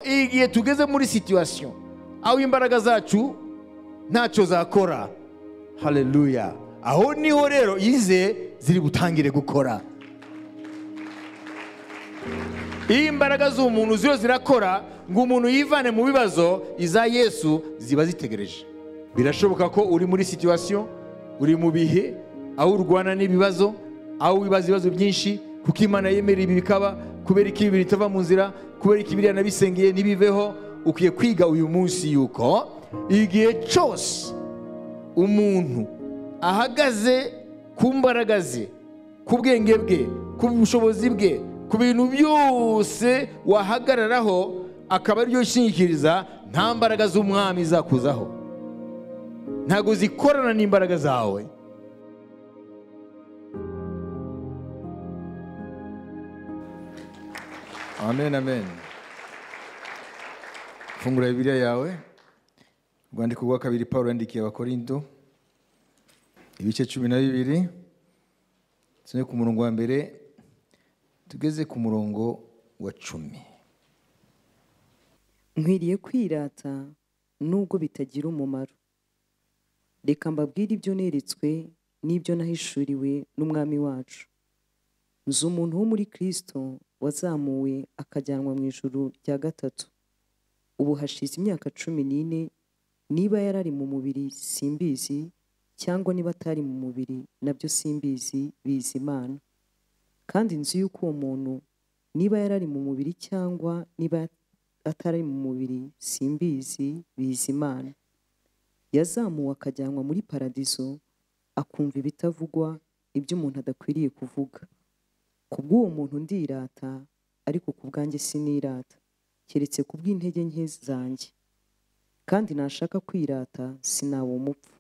Igihe tugeze muri situation aho imbaraga zacu ntacyo zakora, haleluya, aho niho rero ize ziri butangire gukora. Iyo imbaraga z'umuntu ziyo zirakora ngo umuntu yivane mu bibazo, iza Yesu ziba zitegereje. Birashoboka ko uri muri situation, uri mu bihe aho urwana n'ibibazo, aho wibaza ibibazo byinshi, kuko Imana yemera ibi bikaba, kubera iki ibi bitava mu nzira, kubera iki biriya nabisengeye ntibiveho. Ukwiye kwiga uyu munsi yuko igihe cyose umuntu ahagaze ku mbaraga ze, ku bwenge bwe, ku bushobozi bwe, ku bintu byose wahagararaho akaba aribyo yishingikiriza, nta mbaraga z'umwami zakuzaho, ntago zikorana n'imbaraga zawe. Amen, amen. Fungura Bibiliya yawe, Urwandiko rwa kabiri Paulo yandikiye Abakorinto, ibice 12, tusome ku murongo wa mbere tugeze ku murongo wa 10. Nkwiriye kwirata nubwo bitagira umumaro. Reka mbabwire ibyo neretswe n'ibyo nahishuriwe n'Umwami wacu. Nzi umuntu wo muri Kristo wazamuwe akajyanwa mu ijuru rya gatatu. Ubu hashize imyaka 14, niba yarari mu mubiri simbizi, cyangwa niba atari mu mubiri nabyo simbizi, bizi Imana. Kandi nzi yuko uwo muntu niba yarari mu mubiri cyangwa niba atari mu mubiri simbizi, bizi Imana. Yazamuwe akajyanwa muri paradizo, akumva ibitavugwa, ibyo umuntu adakwiriye kuvuga. Kubw'uwo muntu ndirata, ariko ku bwanjye sinirata, keretse kubw'intege nke zanjye. Kandi nashaka kwirata sinaba umupfu,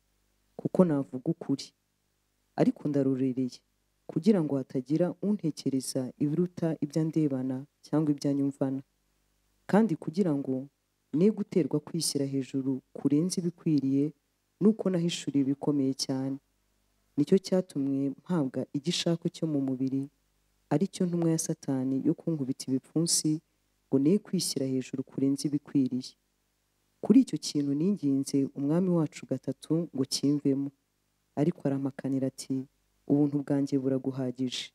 kuko navuga ukuri. Ariko ndarurereye kugira ngo hatagira untekereza ibiruta ibyo andebana cyangwa ibyo anyumvana, kandi kugira ngo ne guterwa kwishyira hejuru kurenza ibikwiriye, nuko nahishuriwe ibikomeye cyane. Nicyo cyatumwe mpabwa igishako cyo mu mubiri, aricyo ntumwa ya Satani yo kunkubita ibipfunsi, ngo ne kwishyira hejuru kurenza ibikwiriye. Kuri icyo kintu ninginze Umwami wacu gatatu ngo kimvemo, ariko aramakanira ati ubuntu bwanjye buraguhagije,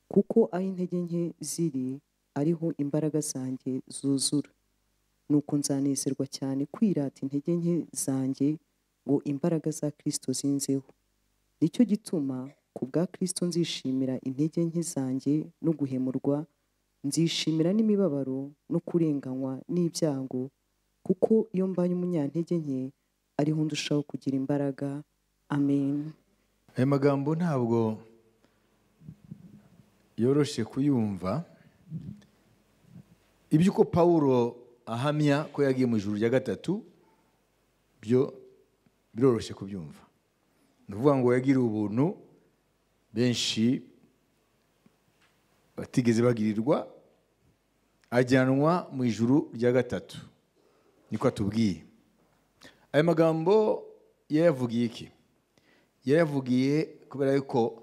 kuko aho intege nke ziri ariho imbaraga zanjye zuzura. Nuko nzanezerwa cyane kwirata intege nke zanjye, ngo imbaraga za Kristo zinzeho. Nicyo gituma ku bwa Kristo nzishimira intege nke zanjye no guhemurwa, nzishimira n'imibabaro no kurenganywa n'ibyago, kuko iyo mbaye umunyantege nke ariho ndushaho kugira imbaraga. Amen. Aya magambo ntabwo yoroshe kuyumva. Iby'uko Paulo ahamya ko yagiye mu ijuru rya gatatu byo biroroshye kubyumva. Ni ukuvuga ngo yagiriye ubuntu benshi batigeze bagirirwa, ajyanwa mu ijuru rya gatatu, niko atubwiye. Aya magambo yayavugiye iki? Yayavugiye kubera yuko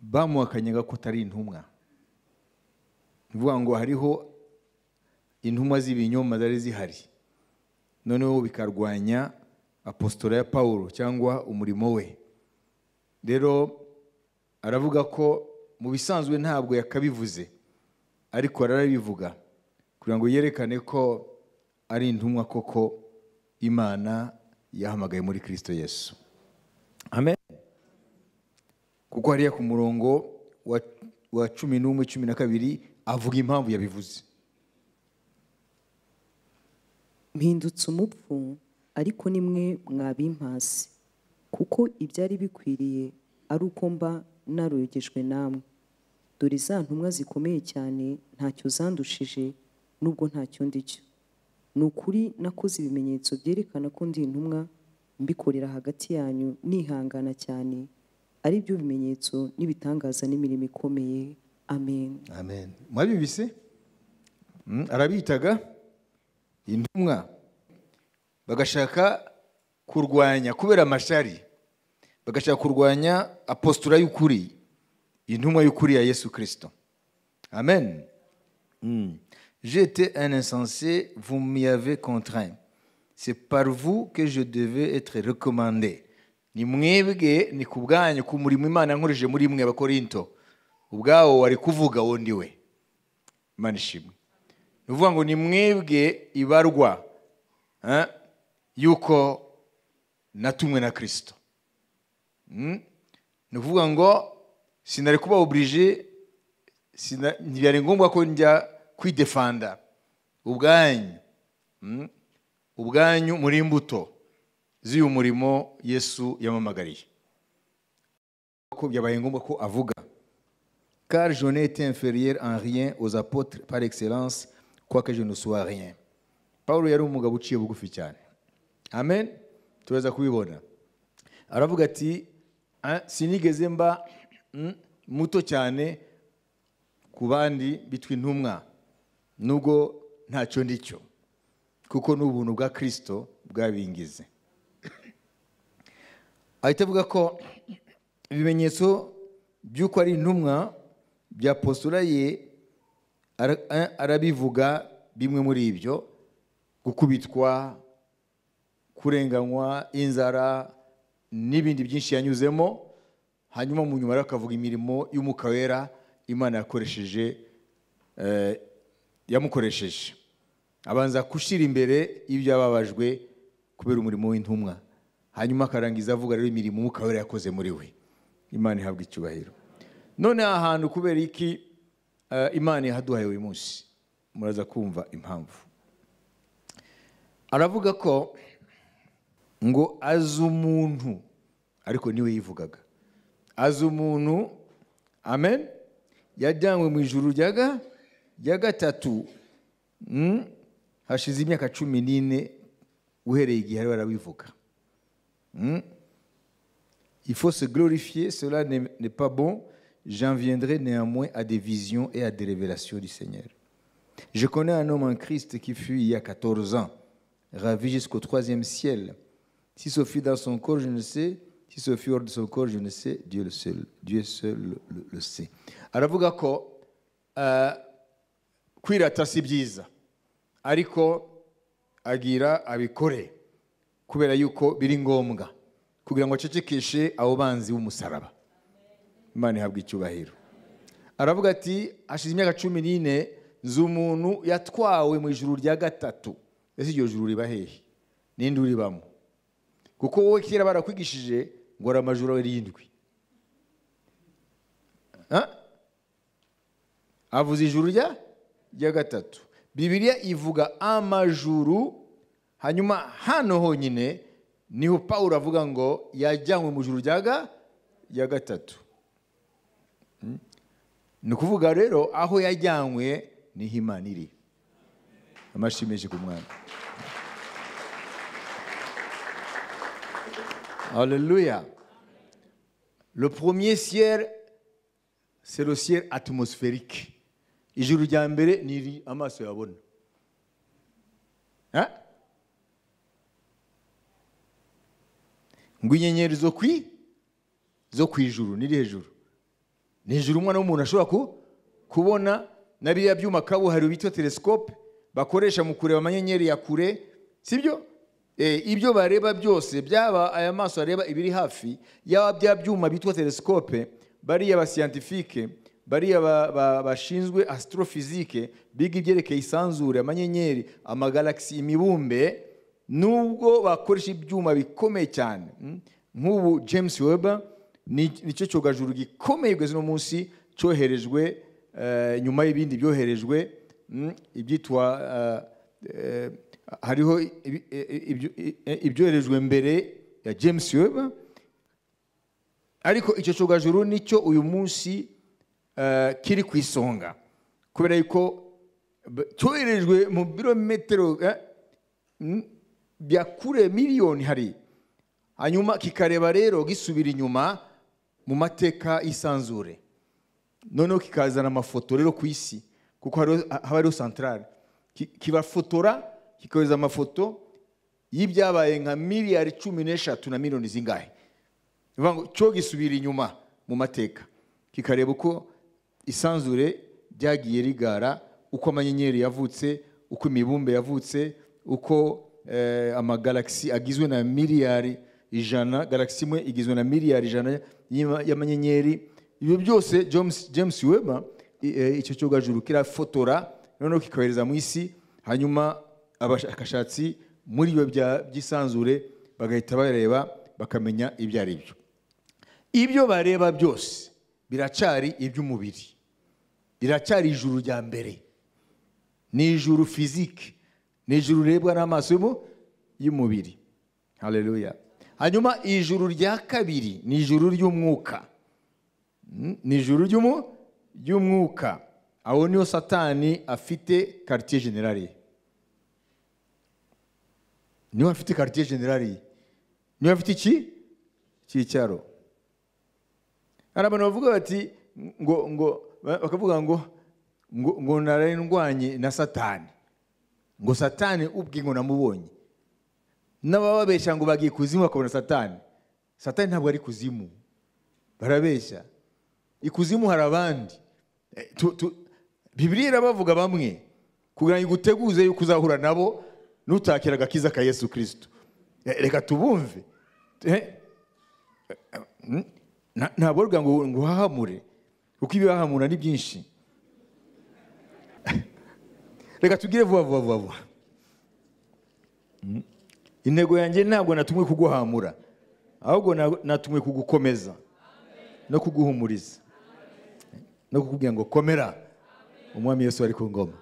bamuhakanyaga ko atari intumwa. Ni ukuvuga ngo hariho intumwa z'ibinyoma zari zihari, noneho bikarwanya apostora ya Paulo cyangwa umurimo we. Rero aravuga ko mu bisanzwe ntabwo yakabivuze, ariko arabivuga kugira ngo yerekane ko ari intumwa koko Imana yahamagaye muri Kristo Yesu. Amen. Kuko hariya ku murongo wa 11 12 avuga impamvu yabivuze. Mpindutse umupfu, ariko nimwe mwabimpasi, kuko ibyari bikwiriye ari uko mba narogejwe namwe. Dore za ntumwa zikomeye cyane ntacyo zandushije, nubwo ntacyo ndicyo. Ni ukuri nakoze ibimenyetso byerekana ko ndi intumwa, mbikorera hagati yanyu nihangana cyane, ari byo bimenyetso n'ibitangaza n'imirimo ikomeye. Amen. Amen. Mwabibise? Arabitaga intumwa, bagashaka kurwanya kubera amashari, bagashaka kurwanya apostora y'ukuri, intumwa y'ukuri ya Yesu Kristo. Amen. J'étais un insensé, vous m'y avez contraint. C'est par vous que je devais être recommandé. Ni mwebwe, ni ku bwanyu, ku murimo Imana yankoresheje muri mwe Abakorinto. Ubwawo wari kuvuga wo ndi we. Imana ishimwe. Ni ukuvuga ngo ni mwebwe ibarwa yuko natumwe na Kristo. Ni ukuvuga ngo sinari kuba obligé, ntibyari ngombwa ko njya kwidefanda ubwanyu. Ubwanyu muri imbuto z'uyu murimo Yesu yamamagariye. Ko byabaye ngombwa ko avuga. Car je n'ai été inférieur en rien aux apôtres par excellence, quoique je ne sois rien. Paulo yari umugabo uciye bugufi cyane. Amen. Tuweza kubibona. Aravuga ati sinigeze mba muto cyane ku bandi bitwa intumwa, nubwo ntacyo ndicyo, kuko n'ubuntu bwa Kristo bwabingize. Ahita avuga ko ibimenyetso by'uko ari intumwa bya apostora ye arabivuga bimwe muri ibyo: gukubitwa, kurenganywa, inzara n'ibindi byinshi yanyuzemo. Hanyuma mu nyuma akavuga imirimo y'Umwuka Wera Imana yakoresheje, yamukoresheje. Abanza gushira imbere ibyo yababajwe kubera umurimo w'intumwa, hanyuma akarangiza avuga rero imirimo Umwuka Wera yakoze muri we. Imana ihabwa icyubahiro. None aha hantu kubera iki Imana yahaduhaye uyu munsi? Muraza kumva impamvu. Aravuga ko ngo azi umuntu, ariko niwe yivugaga, azi umuntu, amen, yajyanywe mu ijuru rya gatatu, hashize imyaka 14 uhereye igihe ari barabivuga. Il faut se glorifier, cela n'est pas bon. J'en viendrai néanmoins à des visions et à des révélations du Seigneur. Je connais un homme en Christ qui fut il y a 14 ans, ravi jusqu'au 3e ciel. Si ce fut dans son corps, je ne sais. Si ce fut hors de son corps, je ne sais. Dieu le seul, Dieu seul le sait. Aravuga ko kwirata si byiza, ariko agira abikore kubera yuko biri ngombwa kugira ngo acecekeshe abo banzi b'umusaraba. Imana ihabwa icyubahiro. Aravuga ati hashize imyaka 14 nzi umuntu yatwawe mu ijuru rya gatatu. Ese iryo juru riba hehe? Ninde uribamo? Kuko wowe kera barakwigishije ngo ari amajuru 7. Avuze ijuru rya gatatu. Bibiliya ivuga amajuru, hanyuma hano honyine niho Paulo avuga ngo yajyanywe mu juru rya gatatu. Ni ukuvuga rero aho yajyanywe niho Imana iri. Amashimeshe ku mwana. Alléluia. Le premier ciel, c'est le ciel atmosphérique. Ijuru rya mbere ni amaso yabona. Ngo inyenyeri zo kwijuru niri hejuru. Ni hejuru umwana w'umuntu ashobora kubona na biriya byuma kabuhariwe bitwa telescope bakoresha mu kureba amanyenyeri ya kure, sibyo? Ibyo bareba byose, byaba aya maso areba ibiri hafi, yaba bya byuma bitwa telescope, bariya ba scientifique, bariya bashinzwe astrophysique, biga ibyerekeye isanzure, amanyenyeri, amagalaxy, imibumbe, nubwo bakoresha ibyuma bikomeye cyane. Nk'ubu James Webb nicyo cyogajuru gikomeye kugeza uno munsi cyoherejwe nyuma y'ibindi byoherejwe, ibyitwa hariho ibyoherejwe mbere ya James Webb, ariko icyo cyogajuru nicyo uyu munsi kiri ku isonga kubera yuko cyoherejwe mu birometero bya kure miliyoni hari, hanyuma kikareba rero gisubira inyuma mu mateka y'isanzure, noneho kikazana amafoto rero ku isi, kuko haba hariho centrale kibafotora, kikohereza amafoto y'ibyabaye nka miliyari 13 na miliyoni zingahe. Bivuga ngo cyo gisubira inyuma mu mateka kikareba uko isanzure ryagiye rigara uko amanyenyeri yavutse, uko imibumbe yavutse, uko amagalakisi agizwe na miliyari 100, galakisi imwe igizwe na miliyari 100 y'amanyenyeri. Ibyo byose James Webb, icyo cyogajuru kirafotora noneho kikohereza mu isi, hanyuma abashakashatsi muri ibyo by'isanzure bagahita bareba bakamenya ibyo ari byo. Ibyo bareba byose biracari iby'umubiri, biracyari ijuru rya mbere, ni ijuru physique, ni ijuru rebwa n'amaso y'umubiri. Haleluya. Hanyuma ijuru rya kabiri ni ijuru ry'umwuka, ni ijuru ry'umwuka. Aho niho Satani afite quartier general, niho afite quartier general, niho afite iki cyicaro. Hari abantu bavuga bati ngo bakavuga ngo nararindwanye na Satani, ngo Satani ubwe ngo namubonye. N'abababeshya ngo bagiye kuzimu bakabona Satani. Satani ntabwo ari kuzimu, barabeshya. Ikuzimu hari abandi. Bibiliya irabavuga bamwe kugira ngo iguteguze yuko uzahura nabo nutakira agakiza ka Yesu Kristo. Reka tubumve. Ntabwo ruga ngo nguhahamure, kuko ibihahamura ni byinshi. Reka tugire vuba vuba vuba vuba. Intego yanjye ntabwo natumwe kuguhamura, ahubwo natumwe kugukomeza no kuguhumuriza no kukubwira ngo komera, umwami Yesu ari ku ngoma.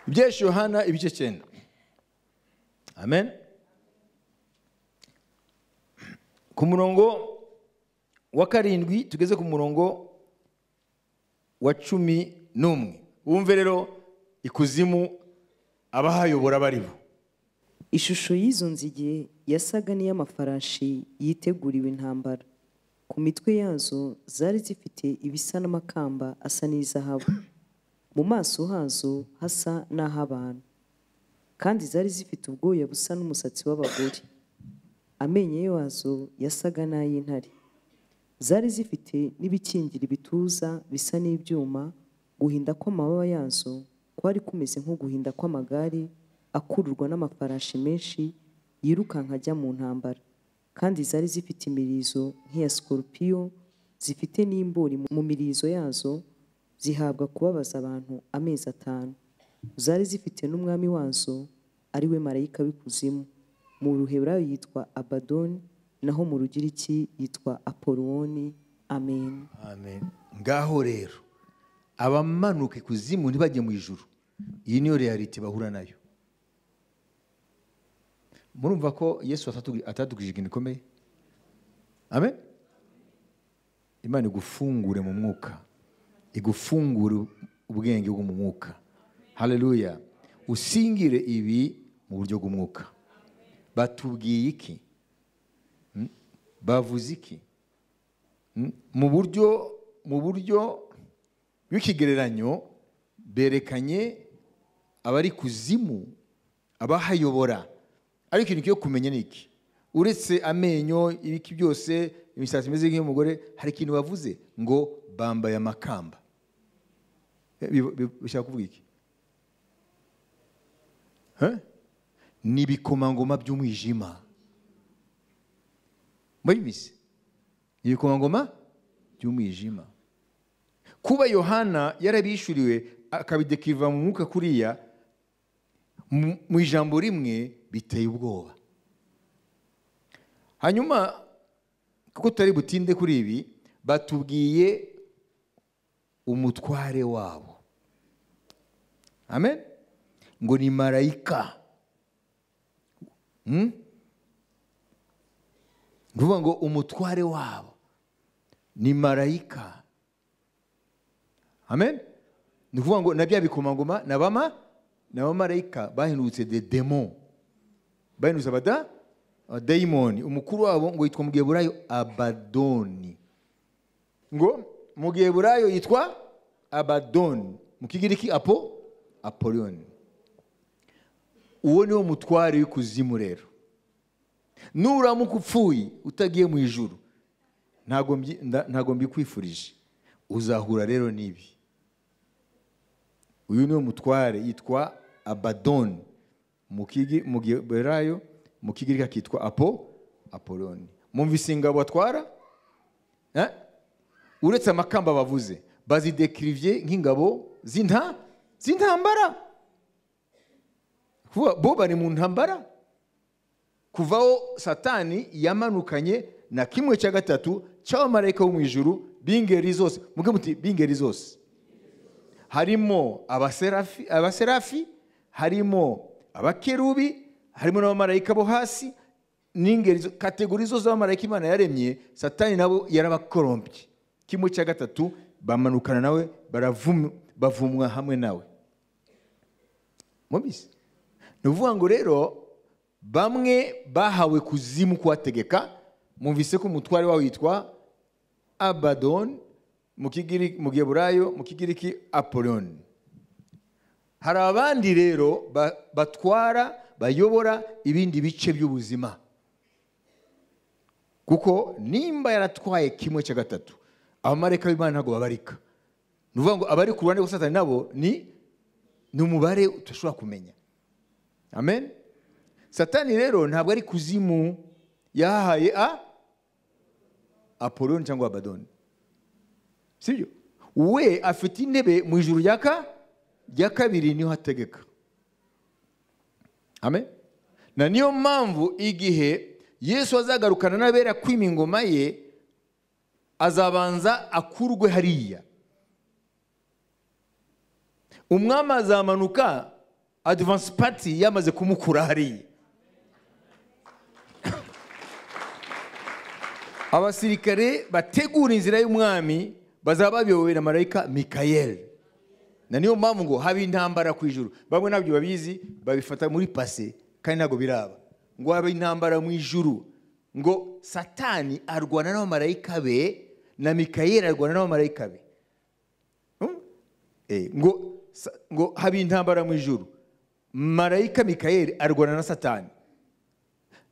Ibyahishuwe Yohana ibice 9. Amen. Ku murongo wa 7 tugeze ku murongo wa 11. Wumve rero ikuzimu abahayobora baribo. Ishusho y'izo nzige yasaga n'iy'amafarashi yiteguriwe intambara. Ku mitwe yazo zari zifite ibisa n'amakamba asa n'izahabu, mu maso hazo hasa n'ah'abantu, kandi zari zifite ubwoya busa n'umusatsi w'abagore. Amenyo yazo yasaga n'ay'intare. Zari zifite n'ibikingira ibituza bisa n'ibyuma. Guhinda kw'amababa yazo kwari kumeze nko guhinda kw'amagare akururwa n'amafarashi menshi yirukanka ajya mu ntambara. Kandi zari zifite imirizo nk'iya sikorupiyo, zifite n'imbori mu mirizo yazo, zihabwa kubabaza abantu amezi 5. Zari zifite n'umwami wazo ari we marayika w'ikuzimu. Mu Ruheburayo yitwa Abadoni, naho mu Rugiriki yitwa Apoloni. Amen. Amen. Ngaho rero abamanuka ikuzimu ntibajye mu ijuru, iyi niyo reality bahura nayo. Murumva ko Yesu atadukije ikintu gikomeye. Amen. Imana igufungure mu mwuka, igufungure ubwenge bwo mu mwuka. Haleluya. Usingire ibi mu buryo bw'umwuka. Batubwiye iki? Bavuze iki? Mu buryo bw'ikigereranyo berekanye abari kuzimu, abahayobora. Ariko ikintu cyo kumenya ni iki? Uretse amenyo, ibiki byose, imisatsi imeze nk'iy'umugore, hari ikintu bavuze ngo bambaye amakamba. Bishaka kuvuga iki? Ni ibikomangoma by'umwijima. Mwabizi? Ni ibikomangoma by'umwijima. Kuba Yohana yarabishuriwe akabidekiva mu mwuka kuriya mu ijambo rimwe biteye ubwoba. Hanyuma kuko tutari butinde kuri ibi, batubwiye umutware wabo. Amen. Ngo ni marayika. Nguvuga ngo umutware wabo ni marayika. Amen. Ni kuvuga ngo na bya bikomangoma na bamarayika bahindutse des démons, bahindutse abadayimoni. Umukuru wabo ngo yitwa mu Giheburayo Abadoni. Ngo mu Giheburayo yitwa Abadoni, mu Kigiriki Apolioni. Uwo niwo mutware w'ikuzimu rero. Nuramuka upfuye utagiye mu ijuru, ntago mbikwifurije, Uzahura rero n'ibi. Uyu niwe mutware, yitwa Abaddon mu Giheburayo, mu Kigiriki akitwa Apolloni. Mumvise ingabo atwara? Uretse amakamba bavuze, bazidekirivye nk'ingabo z'intambara. Kuvuga bo bari mu ntambara. Kuvaho Satani yamanukanye na 1/3 cy'abamarayika bo mu ijuru b'ingeri zose. Muge muti b'ingeri zose. Harimo abaserafi, harimo abakerubi, harimo n'abamarayika bo hasi, n'ingeri kategori zose z'abamarayika Imana yaremye, Satani nabo yarabakorompye. 1/3 bamanukana nawe, bavumwa hamwe nawe. Mubise. Ni ukuvuga ngo rero bamwe bahawe kuzimu kuhategeka. Mumvise ko umutware wabo yitwa Abaddon mu Giheburayo, mu Kigiriki Apollon. Hari abandi rero batwara, bayobora ibindi bice by'ubuzima. Kuko nimba yaratwaye 1/3, abamarayika b'Imana ntabwo babarika. Ni ukuvuga ngo abari ku ruhande rwa Satani nabo ni umubare udashobora kumenya. Amen. Satani rero ntabwo ari kuzimu yahaye Apollon cyangwa Abaddon. Sibyo? We afite intebe mu ijuru rya kabiri, niho ategeka. Amen. Na niyo mpamvu igihe Yesu azagarukana n'abera kwima ingoma ye, azabanza akurwe hariya. Umwami azamanuka advance party yamaze kumukura hariya. Abasirikare bategura inzira y'umwami bazaba bayobowe na marayika Mikayeli. Na niyo mpamvu ngo haba intambara ku ijuru. Bamwe ntabyo babizi, babifata muri passé kandi ntabwo biraba. Ngo haba intambara mu ijuru, ngo Satani arwana n'abamarayika be na Mikayeli arwana n'abamarayika be. Ngo haba intambara mu ijuru, marayika Mikayeli arwana na Satani,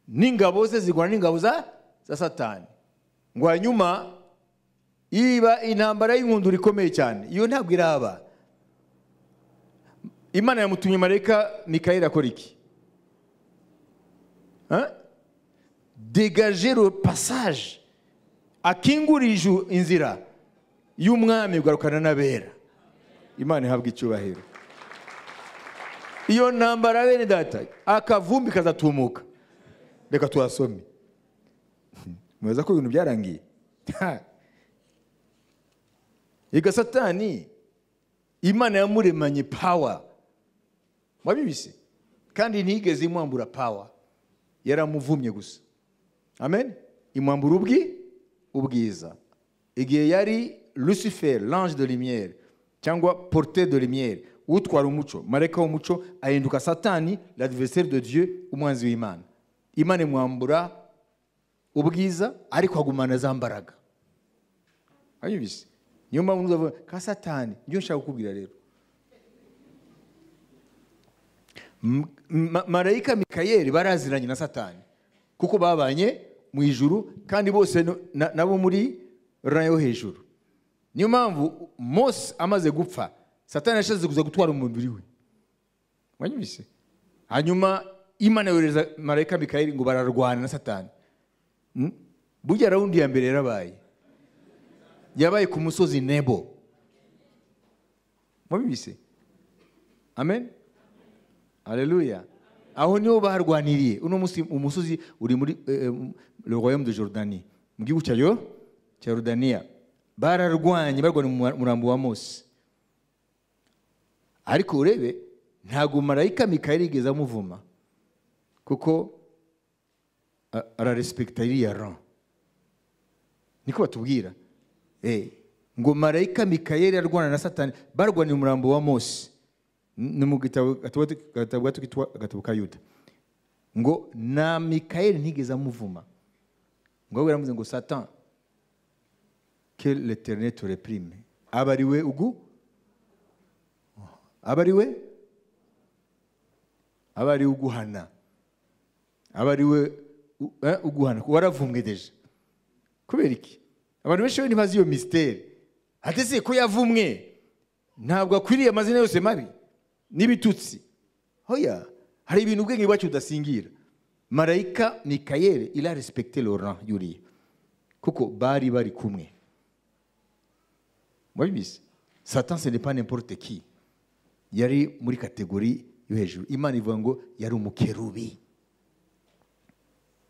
n'ingabo ze zirwana n'ingabo za Satani. Ngo hanyuma iba intambara y'inkundura ikomeye cyane. Iyo ntabwo iraba. Imana yamutumye marayika Mikayeli akora iki? Dégager le passage, akingura inzira y'umwami ugarukana n'abera. Imana ihabwa icyubahiro. Iyo ntambara bene data, akavumbi kazatumuka. Reka tuhasome. Mweza ko ibintu byarangiye. Ega Satani Imana yamuremanye power. Mwabibise? Kandi ntiyigeze imwambura power. Yaramuvumye gusa. Amen. Imwambura ubwiza. Igihe yari Lucifer, l'ange de lumière, cyangwa porteur de lumière, utwara umuco, marayika w'umuco, ahinduka Satani, l'adversaire de Dieu, umwanzi w'Imana. Imana imwambura ubwiza ariko agumana za mbaraga. Ayibise. Niyo mpamvu uzavuga ka Satani, niyo nshaka kukubwira rero. Marayika Mikayeli baraziranye na Satani kuko babanye mu ijuru kandi bose nabo muri rayo hejuru. Niyo mpamvu Mose amaze gupfa, Satani yashatse kuza gutwara umubiri we. Mwanyumvise? Hanyuma Imana yohereza marayika Mikayeli ngo bararwana na Satani. Burya raundi ya mbere yarabaye. Yabaye ku musozi Nebo. Mwabibise? Amen. Haleluya. Aho niho barwaniriye. Uno musi umusozi uri muri le royaume de Jordanie. Mu gihugu cya Jordania. Bararwanye, barwana mu murambo wa Mose. Ariko urebe ntago marayika Mikayeli yigeze amuvuma, kuko ararespekta iriya rang. Niko batubwira. Ngo marayika Mikayeli arwana na Satani, barwaniye umurambo wa Mose. Ni mu gitabo kitwa agatabo ka Yuda. Ngo na Mikayeli ntigeze amuvuma. Ngo yaramuze ngo Satan, que l'Éternel te réprime. Abariwe ugu? Abariwe? Abari uguhana. Abariwe uguhana. Waravumbwe deja. Kubera iki? Abantu benshi ntibazi iyo mystère. Ati se ko yavumwe ntabwo akwiriye amazina yose mabi n'ibitutsi? Hoya, hari ibintu ubwenge bwacu budasingira. Marayika Mikayeli, il a respecté le rang yuriya, kuko bari bari kumwe. Mwabizi, Satan, ce n'est pas n'importe qui, yari muri catégorie yo hejuru. Imana ivuga ngo yari umukerubi.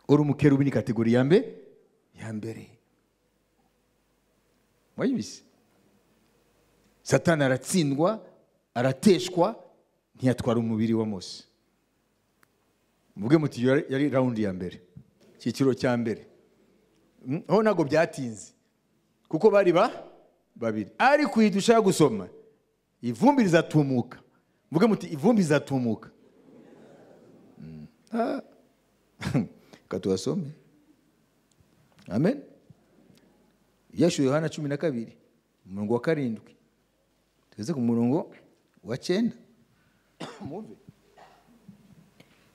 Uri umukerubi ni catégorie ya mbere, ya mbere. Mwabizi, Satani aratsindwa, arateshwa, ntiyatwara umubiri wa Mose. Muvuge muti yari round ya mbere, icyiciro cya mbere. Ho ntabwo byatinze kuko bari ba babiri. Ariko iyi dushaka gusoma, ivumbi rizatumuka. Muvuge muti ivumbi rizatumuka. Reka tuhasome. Amen. Yesu, Yohana 12, umurongo wa 7 tugeze ku murongo wa 9. Mwumve.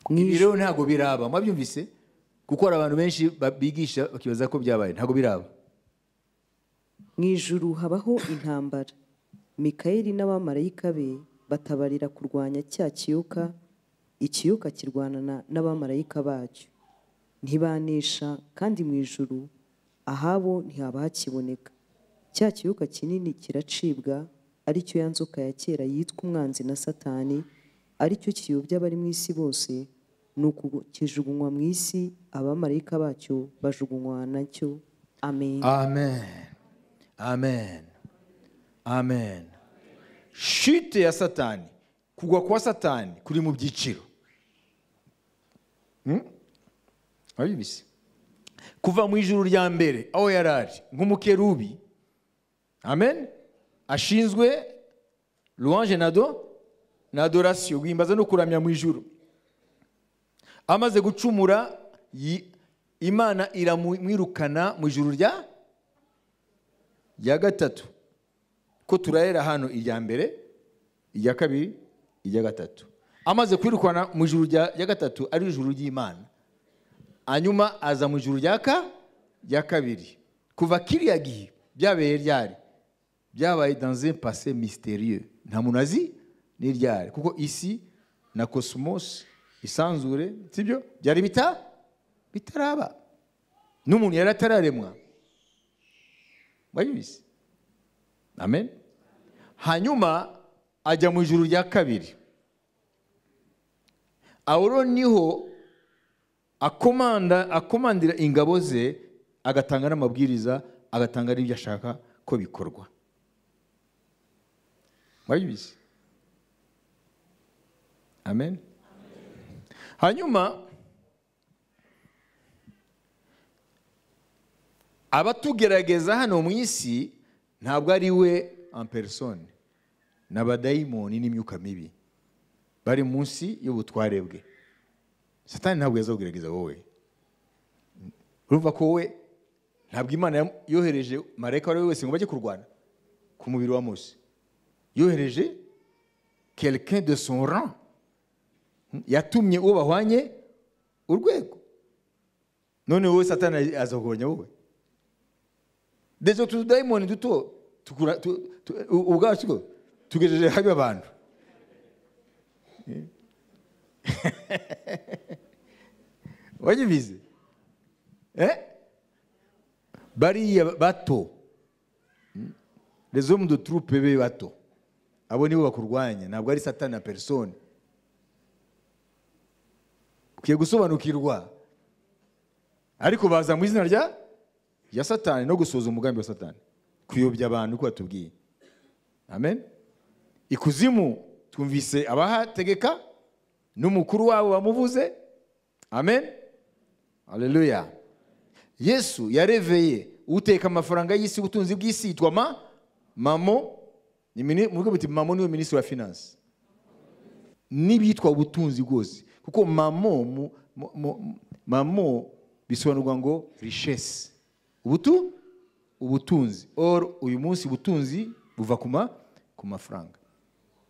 Ibi rero ntabwo biraba, mwabyumvise? Kuko hari abantu benshi bigisha bakibaza ko byabaye, ntabwo biraba. Mu ijuru habaho intambara. Mikayeli n'abamarayika be batabarira kurwanya cya kiyoka, ikiyoka kirwanana n'abamarayika bacyo, ntibanesha, kandi mu ijuru ahabo ntihaba hakiboneka. Cya kiyoka kinini kiracibwa, aricyo ya nzoka ya kera yitwa umwanzi na Satani, aricyo kiyobya abari mu isi bose. Nuko kijugunywa mu isi, abamarayika bacyo bajugunywa nacyo. Amen. Amen, amen, amen. Chute ya Satani, kugwa kwa Satani kuri mu byiciro. Abibize kuva mu ijuru rya mbere aho yarari nk'umukerubi, amen, ashinzwe louange na adoration, guhimbaza no kuramya mu ijuru. Amaze gucumura, Imana iramwirukana mu ijuru rya gatatu. Ko turahera hano irya mbere, irya kabiri, irya gatatu. Amaze kwirukana mu ijuru rya gatatu, ari ijuru ry'Imana, hanyuma aza mu ijuru rya kabiri. Kuva kiriya gihe byabaye ryari? Byabaye dans un passé mystérieux, nta muntu azi ni ryari, kuko isi na cosmos, isanzure, sibyo, byari bitaraba, n'umuntu yari atararemwa. Mwabizi? Amen. Hanyuma ajya mu ijuru rya kabiri. Aho niho akomandira ingabo ze, agatanga n'amabwiriza, agatanga n'ibyo ashaka ko bikorwa. Mwabizi? Amen. Hanyuma abatugerageza hano mu isi ntabwo ari we en personne, n'abadayimoni n'imyuka mibi bari munsi y'ubutware bwe. Satani ntabwo yazakugerageza wowe. Urumva ko wowe ntabwo Imana yohereje marayika wari wese ngo bajye kurwana ku mubiri wa Mose. Yohereje quelqu'un de son rang, yatumye uwo bahwanye urwego. None wowe Satani azakurwanya wowe? Dezo tudayimoni duto ubwacu tugejeje habi abantu. Wajibize bariya bato, les hommes de troupe be bato, abo nibo bakurwanya, ntabwo ari Satani na personne. Ukwiye gusobanukirwa, ariko baza mu izina rya Satani no gusoza umugambi wa Satani, kuyobya abantu uko batubwiye. Amen. Ikuzimu twumvise abahategeka n'umukuru wabo bamuvuze. Amen, haleluya. Yesu yareveye uteka amafaranga y'isi, ubutunzi bw'isi, yitwa mamo. Muvuge muti mamo niwe minisitiri wa finance n'ibitwa ubutunzi bwose, kuko mamo bisobanurwa ngo richesse, ubutunzi. Or uyu munsi ubutunzi buva ku mafaranga.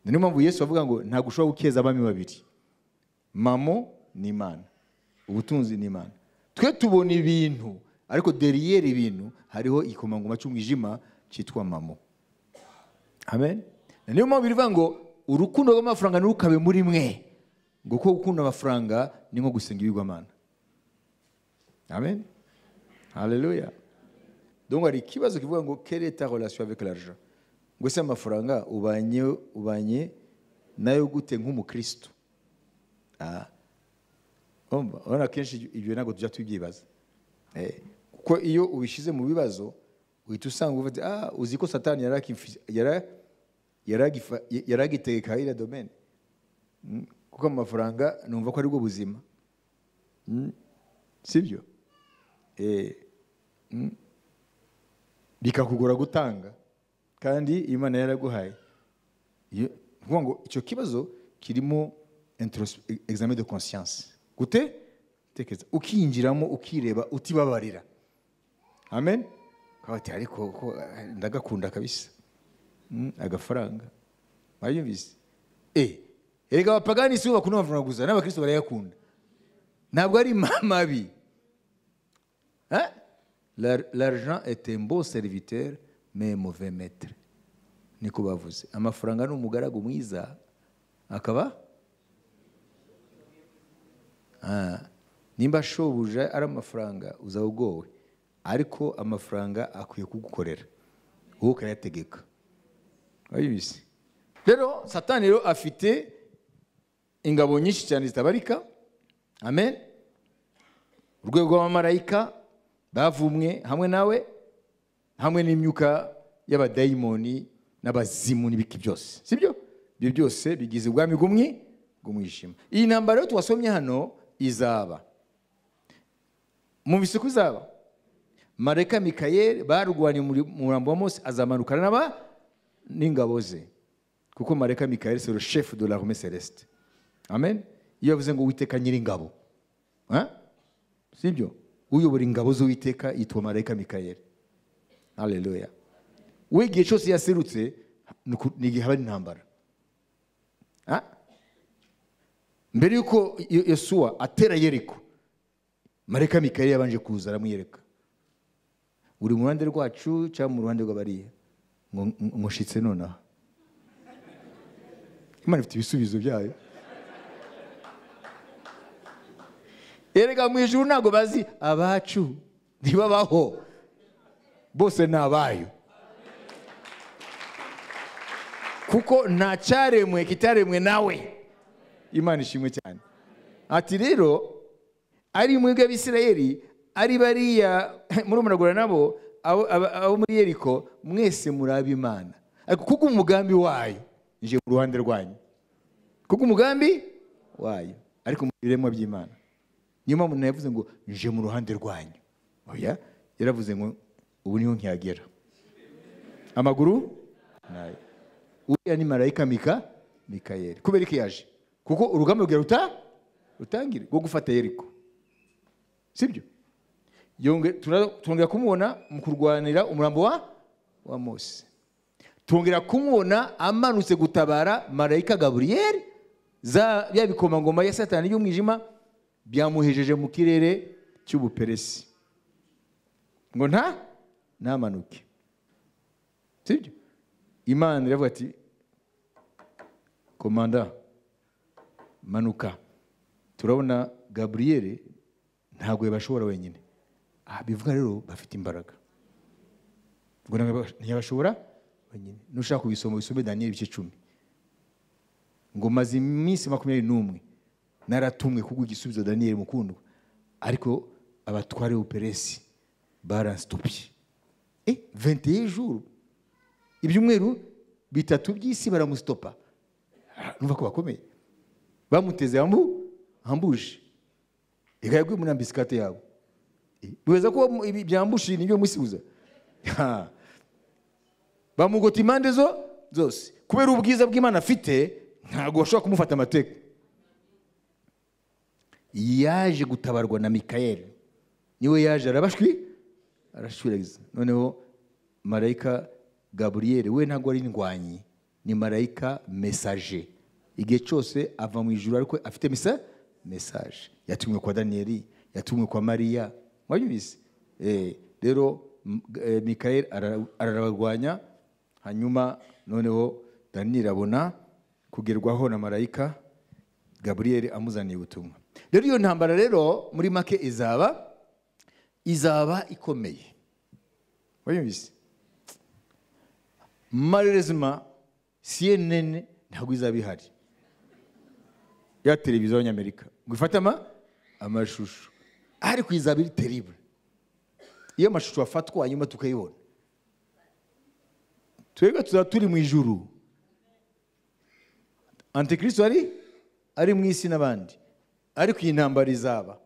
Niyo mpamvu Yesu avuga ngo ntabwo ushobora gukeza abami babiri. Mamo ni Imana, ubutunzi ni Imana. Twe tubona ibintu, ariko derrière ibintu hariho ikomangoma cy'umwijima cyitwa mamo. Amen. Niyo mpamvu bivuga ngo urukundo rw'amafaranga ntirukabe muri mwe, ngo kuko gukunda amafaranga ni nko gusenga ibigwamana. Amen. Haleluya. Donc hari ikibazo kivuga ngo quelle est ta relation avec l'argent? Ngo se amafaranga ubanye nayo gute nk'umukristo? Urabona kenshi ibyo ntabwo tujya tubyibaza. Kuko iyo ubishyize mu bibazo uhita usanga uvuga uzi ko Satani yaragitegeka iriya domaine. Kuko amafaranga numva ko aribwo buzima. Sibyo? Bikakugora gutanga kandi Imana yaraguhaye. Kuvuga ngo icyo kibazo kirimo examen de conscience. Gute? Tekereza ukinjiramo ukireba utibabarira. Amen. Kabati ariko ndagakunda kabisa. Agafaranga. Wayumvise? Erega abapagani si bo bakunda amafaranga gusa, n'abakristo barayakunda. Ntabwo ari mabi. L'argent est un beau serviteur mais un mauvais maître. Niko bavuze. Amafaranga ni umugaragu mwiza akaba nimba shobuja ari amafaranga uzawugowe, ariko amafaranga akwiye kugukorera wowe ukayategeka. Wayibise? Rero Satani rero afite ingabo nyinshi cyane zitabarika. Amen. Urwego rw'abamarayika bavumwe hamwe nawe, hamwe n'imyuka y'abadayimoni n'abazimu n'ibiki byose, sibyo? Ibyo byose bigize ubwami bw'umwijima. Iyi ntambara rero twasomye hano izaba. Mumvise ko izaba. Marayika Mikayeli barwaniye umurambo wa Mose azamanukana n'aba n'ingabo ze, kuko Marayika Mikayeli c'est le chef de l'armée céleste. Amen. Iyo yavuze ngo Uwiteka nyiringabo, sibyo? Uyobora ingabo z'Uwiteka yitwa Marayika Mikayeli. Haleluya. We igihe cyose yaserutse ni igihe haba intambara. Mbere yuko Yosuwa atera Yeriko, Marayika Mikayeli yabanje kuza aramwiyereka. Uri mu ruhande rwacu cyangwa mu ruhande rw'abariya? Ngo nshitse nonaha. Imana ifite ibisubizo byayo. Erega mu ijuru ntabwo bazi abacu, ntibabaho, bose ni abayo. Kuko nta cyaremwe kitaremwe nawe. Imana ishimwe cyane. Ati rero ari mwebwe abisirayeli, ari bariya murumuragura nabo abo muri Yeriko, mwese murabe Imana. Ariko kuko umugambi wayo nje mu ruhande rwanyu, kuko umugambi wayo ariko mu biremwa by'Imana. Niyo mpamvu yavuze ngo nje mu ruhande rwanyu. Oya, yaravuze ngo ubu niho nkihagera. Amaguru nayo. Uriya ni Marayika Mikayeli. Kubera iki yaje? Kuko urugamba rugira rutangire rwo gufata Yeriko. Sibyo? Twongera kumubona mu kurwanira umurambo wa Mose. Twongera kumubona amanutse gutabara Marayika Gaburiyeli, za bya bikomangoma ya Satani y'umwijima byamuhejeje mu kirere cy'ubuperesi ngo ntamanuke. Sibyo? Imana iravuga ati komanda manuka. Turabona Gaburiyeli ntabwo yabashobora wenyine. Bivuga rero bafite imbaraga. Ngo ntiyabashobora wenyine. Nushaka kubisoma bisome Daniel ibice 10. Ngo maze iminsi 21 naratumwe kuguha igisubizo Daniel mukundwa, ariko abatware b'uperesi baranstopye. 21 jours, ibyumweru bitatu by'isi baramustopa. Numva ko bakomeye. Bamuteze ambuje. Ega muri ambisikate yabo. Biweza ko byambushi nibyo musibuza. Bamugota impande zose. Kubera ubwiza bw'Imana afite ntabwo bashobora kumufata amateka. Yaje gutabarwa na Mikayeli. Niwe yaje arabashwi arashwiragiza. Noneho Marayika Gaburiyeli we ntabwo ari indwanyi, ni marayika messager. Igihe cyose ava mu ijuru ariko afite message. Yatumwe kwa Danieli, yatumwe kwa Mariya. Mwabyumvise? Rero Mikayeli ararwanya Hanyuma noneho Daniyeli abona kugerwaho na marayika Gaburiyeli amuzaniye ubutumwa. Rero iyo ntambara rero muri make izaba ikomeye. Wayumvise? Malheureusement CNN ntabwo izaba ihari, ya televiziyo y'Abanyamerika ngo ifate amashusho, ariko izaba iri terrible. Iyo amashusho afatwa hanyuma tukayibona, twebwe tuzaba turi mu ijuru, Antikristo ari mu isi n'abandi, ariko iyi ntambara izaba.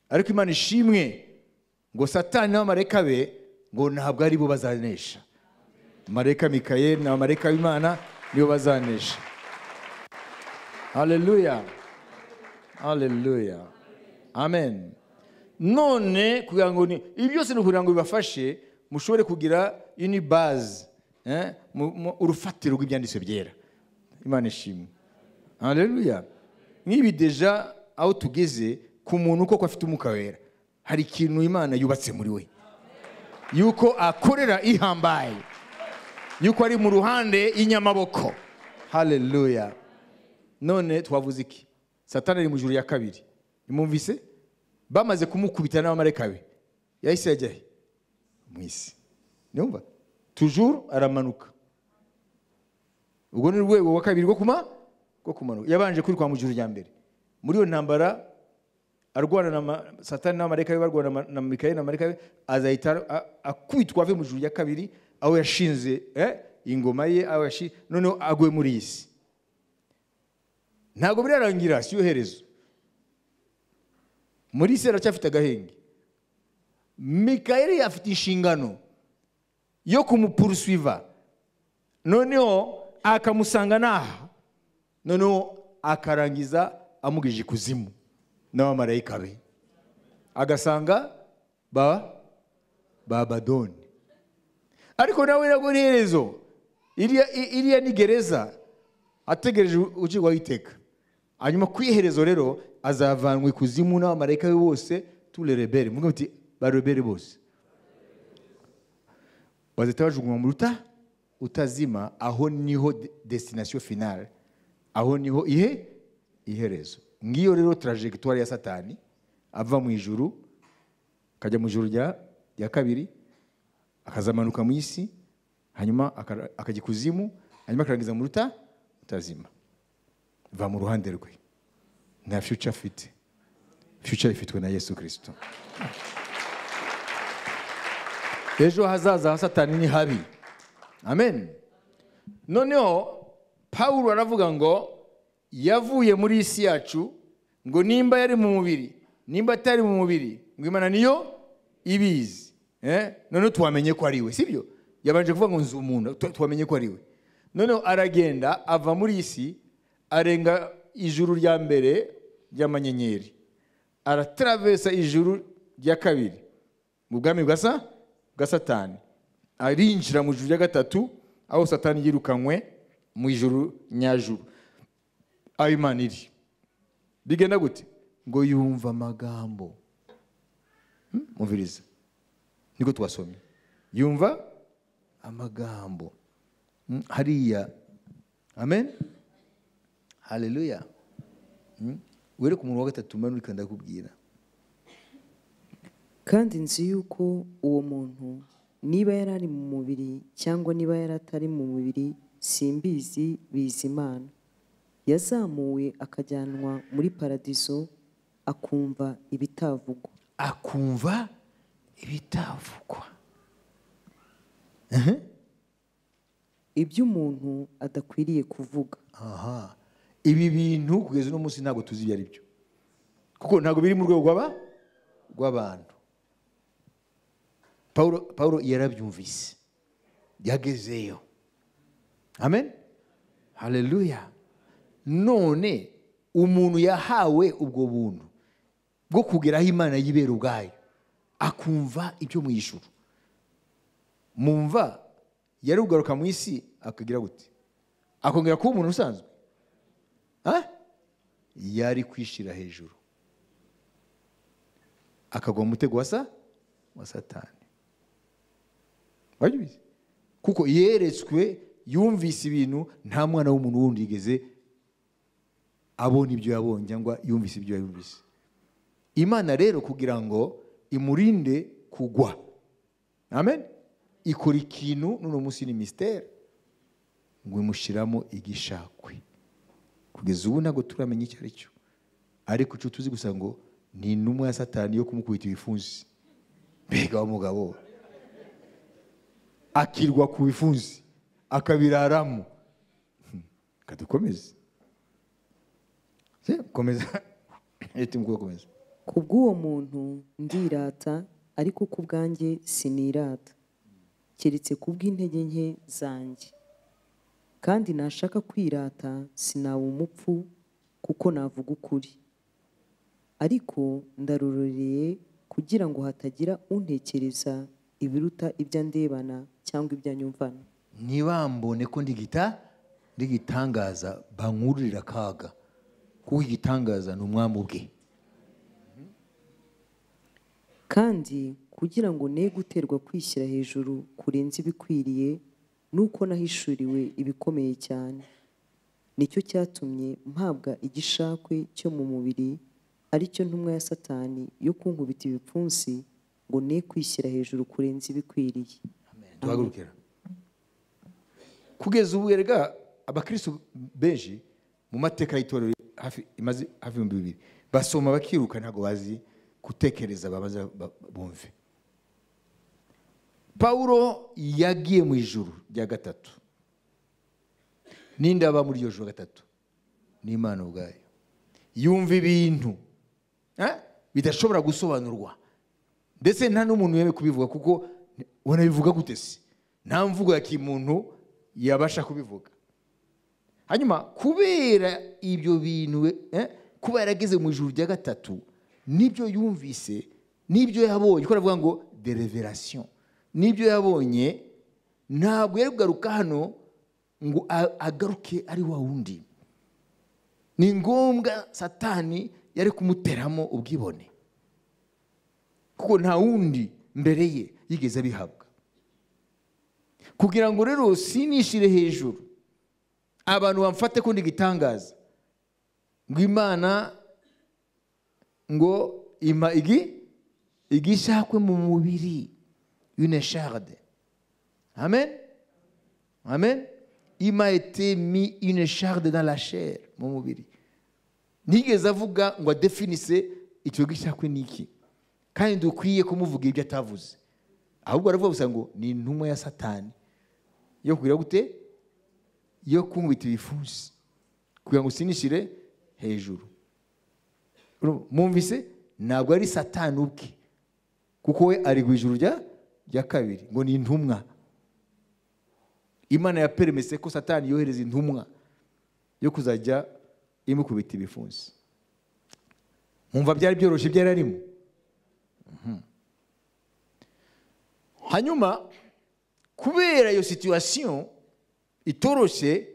Ariko Imana ishimwe ngo Satani n'abamarayika be ngo ntabwo ari bo bazanesha. Marayika Mikayeli n'abamarayika b'Imana nibo bazanesha. Haleluya, haleluya, amen. None kugira ngo ibi byose ni ukugira ngo bibafashe mushobore kugira une base, urufatiro rw'ibyanditswe byera. Imana ishimwe. Haleluya. Nk'ibi deja aho tugeze ku muntu koko afite umwuka wera, hari ikintu Imana yubatse muri we, yuko akorera ihambaye, yuko ari mu ruhande y'inyamaboko. Haleluya. None twavuze iki? Satani ari mu ijuru ya kabiri. Nimumvise? Bamaze kumukubita n'abamarayika be, yahise ajya he? Mu isi. Numva? Toujours aramanuka. Ubwo ni urwego rwa kabiri rwo kumanuka. Yabanje kwiruka mu ijuru rya mbere. Muri iyo ntambara arwana na Satani n'abamarayika be, barwana na Mikayeli n'abamarayika be, azahita akubitwa ave mu ijuru rya kabiri aho yashinze ingoma ye, aho noneho agwe muri iyi si. Ntabwo birarangira, si yo herezo. Muri isi aracyafite agahenge. Mikayeli afite inshingano yo kumupursuiva, noneho akamusanga naha, noneho akarangiza amugije ikuzimu n'abamarayika be, agasanga Babadoni. Ariko nawe nabwo ni herezo. Iriya ni gereza ategereje ucirwaho iteka. Hanyuma ku iherezo rero azavanwa ikuzimu n'abamarayika be bose, tous les rebelles. Muvuge muti ba rebelles bose bazahita bajugunywa mu ruta utazima. Aho niho destination finale, aho niho iherezo. Ngiyo rero trajectoire ya Satani, ava mu ijuru akajya mu ijuru rya kabiri, akazamanuka mu isi, hanyuma akajya ikuzimu, hanyuma akarangiza mu ruta utazima. Va mu ruhande rwe, nta future afite. Future ifitwe na Yesu Kristo. Ejo hazaza ha Satani ni habi. Amen. Noneho Pawulo aravuga ngo yavuye muri isi yacu, ngo nimba yari mu mubiri, nimba atari mu mubiri, ngo Imana niyo ibizi. Noneho twamenye ko ari we, sibyo? Yabanje kuvuga ngo nzi umuntu, twamenye ko ari we. Noneho aragenda ava muri isi, arenga ijuru rya mbere ry'amanyenyeri, aratravesa ijuru rya kabiri mu bwami bwa Satani, arinjira mu ijuru rya gatatu aho Satani yirukanywe mu ijuru nyajuru aho Imana iri. Bigenda gute? Ngo yumva amagambo. Mumviriza, niko twasomye. Yumva amagambo hariya. Amen, haleluya. Wereka umuntu wa gatatu manuka ndakubwira. Kandi nzi yuko uwo muntu niba yari ari mu mubiri cyangwa niba yari atari mu mubiri simbizi, bizi Imana, yazamuwe akajyanwa muri paradiso, akumva ibitavugwa. Akumva ibitavugwa. Ibyo umuntu adakwiriye kuvuga. Aha. Ibi bintu kugeza uno munsi ntabwo tuzi ibyo ari byo, kuko ntabwo biri mu rwego rw'abantu. Paulo yarabyumvise, yagezeyo. Amen, haleluya. None umuntu yahawe ubwo buntu bwo kugeraho Imana yibera ubwayo, akumva ibyo mu ijuru. Mumva yari kugaruka mu isi akagira gute? Akongera kuba umuntu usanzwe? Yari kwishira hejuru, akagwa mu mutego wa Satani. Wabyumvise? Kuko yeretswe, yumvise ibintu nta mwana w'umuntu wundi yigeze abona ibyo yabonye cyangwa yumvise ibyo yumvise. Imana rero kugira ngo imurinde kugwa, amen, ikora ikintu n'uno munsi ni mystère, ngo imushyiramo igishakwe. Kugeza ubu ntabwo turamenya icyo ari cyo, ariko icyo tuzi gusa ngo ni intumwa ya Satani yo kumukubita ibifunsi. Mbega umugabo akirwa ku bifunsi akabiraramo. Kadukomeze, komeza. Ku bw'uwo muntu ndirata, ariko ku bwanjye sinirata, keretse ku bw'intege nke zanjye. Kandi nashaka kwirata sinaba umupfu, kuko navuga ukuri. Ariko ndarorereye kugira ngo hatagira untekereza ibiruta ibyo ndebana cyangwa ibyo anyumvana. Ntibambone ko ndigitangaza, bankururira akaga, kuko igitangaza ni umwami ubwe. Kandi kugira ngo ne guterwa kwishyira hejuru kurenza ibikwiriye, nuko nahishuriwe ibikomeye cyane. Nicyo cyatumye mpabwa igishakwe cyo mu mubiri, aricyo ntumwa ya Satani yo kunkubita ibipfunsi, ngo ne kwishyira hejuru kurenza ibikwiriye. Amen. Tuhagurukira. Kugeza ubu erega abakristo benshi mu mateka y'itorero hafi imaze hafi 2000 basoma bakiruka, ntago bazi gutekereza, babaza bumve. Paulo yagiye mu ijuru rya gatatu. Ninde aba muri iryo juru gatatu? Ni Imana ubwayo. Yumva ibintu bidashobora gusobanurwa, ndetse nta n'umuntu yewe kubivuga, kuko wanabivuga gute se? Nta mvugo ya kimuntu yabasha kubivuga. Hanyuma kubera ibyo bintu, kuba yarageze mu ijuru rya gatatu, nibyo yumvise, nibyo yabonye, ko aravuga ngo de revelation, nibyo yabonye, ntabwo yari kugaruka hano ngo agaruke ari wa wundi. Ni ngombwa Satani yari kumuteramo ubwibone, kuko nta wundi mbere ye yigeze abihabwa. Kugira ngo rero sinishire hejuru, abantu bamfate ko ndigitangaza, ngo Imana ngo ima igishakwe mu mubiri, une charde. Amen. Amen. Il m'a été mis une charde dans la chair, mu mubiri. Nigeze avuga ngo adefinise icyo gishakwe niki, kandi dukwiye kumuvuga ibyo atavuze. Ahubwo aravuga gusa ngo ni intumwa ya Satani yo kugira gute, yo kunkubita ibifunsi kugira ngo sinishire hejuru. Mwumvise? Ntabwo ari Satani ubwe, kuko we ari ku ijuru rya kabiri, ngo ni intumwa. Imana yapermese ko Satani yohereza intumwa yo kuzajya imukubita ibifunsi. Mwumva byari byoroshye byari arimo. Hanyuma kubera iyo situation itoroshe,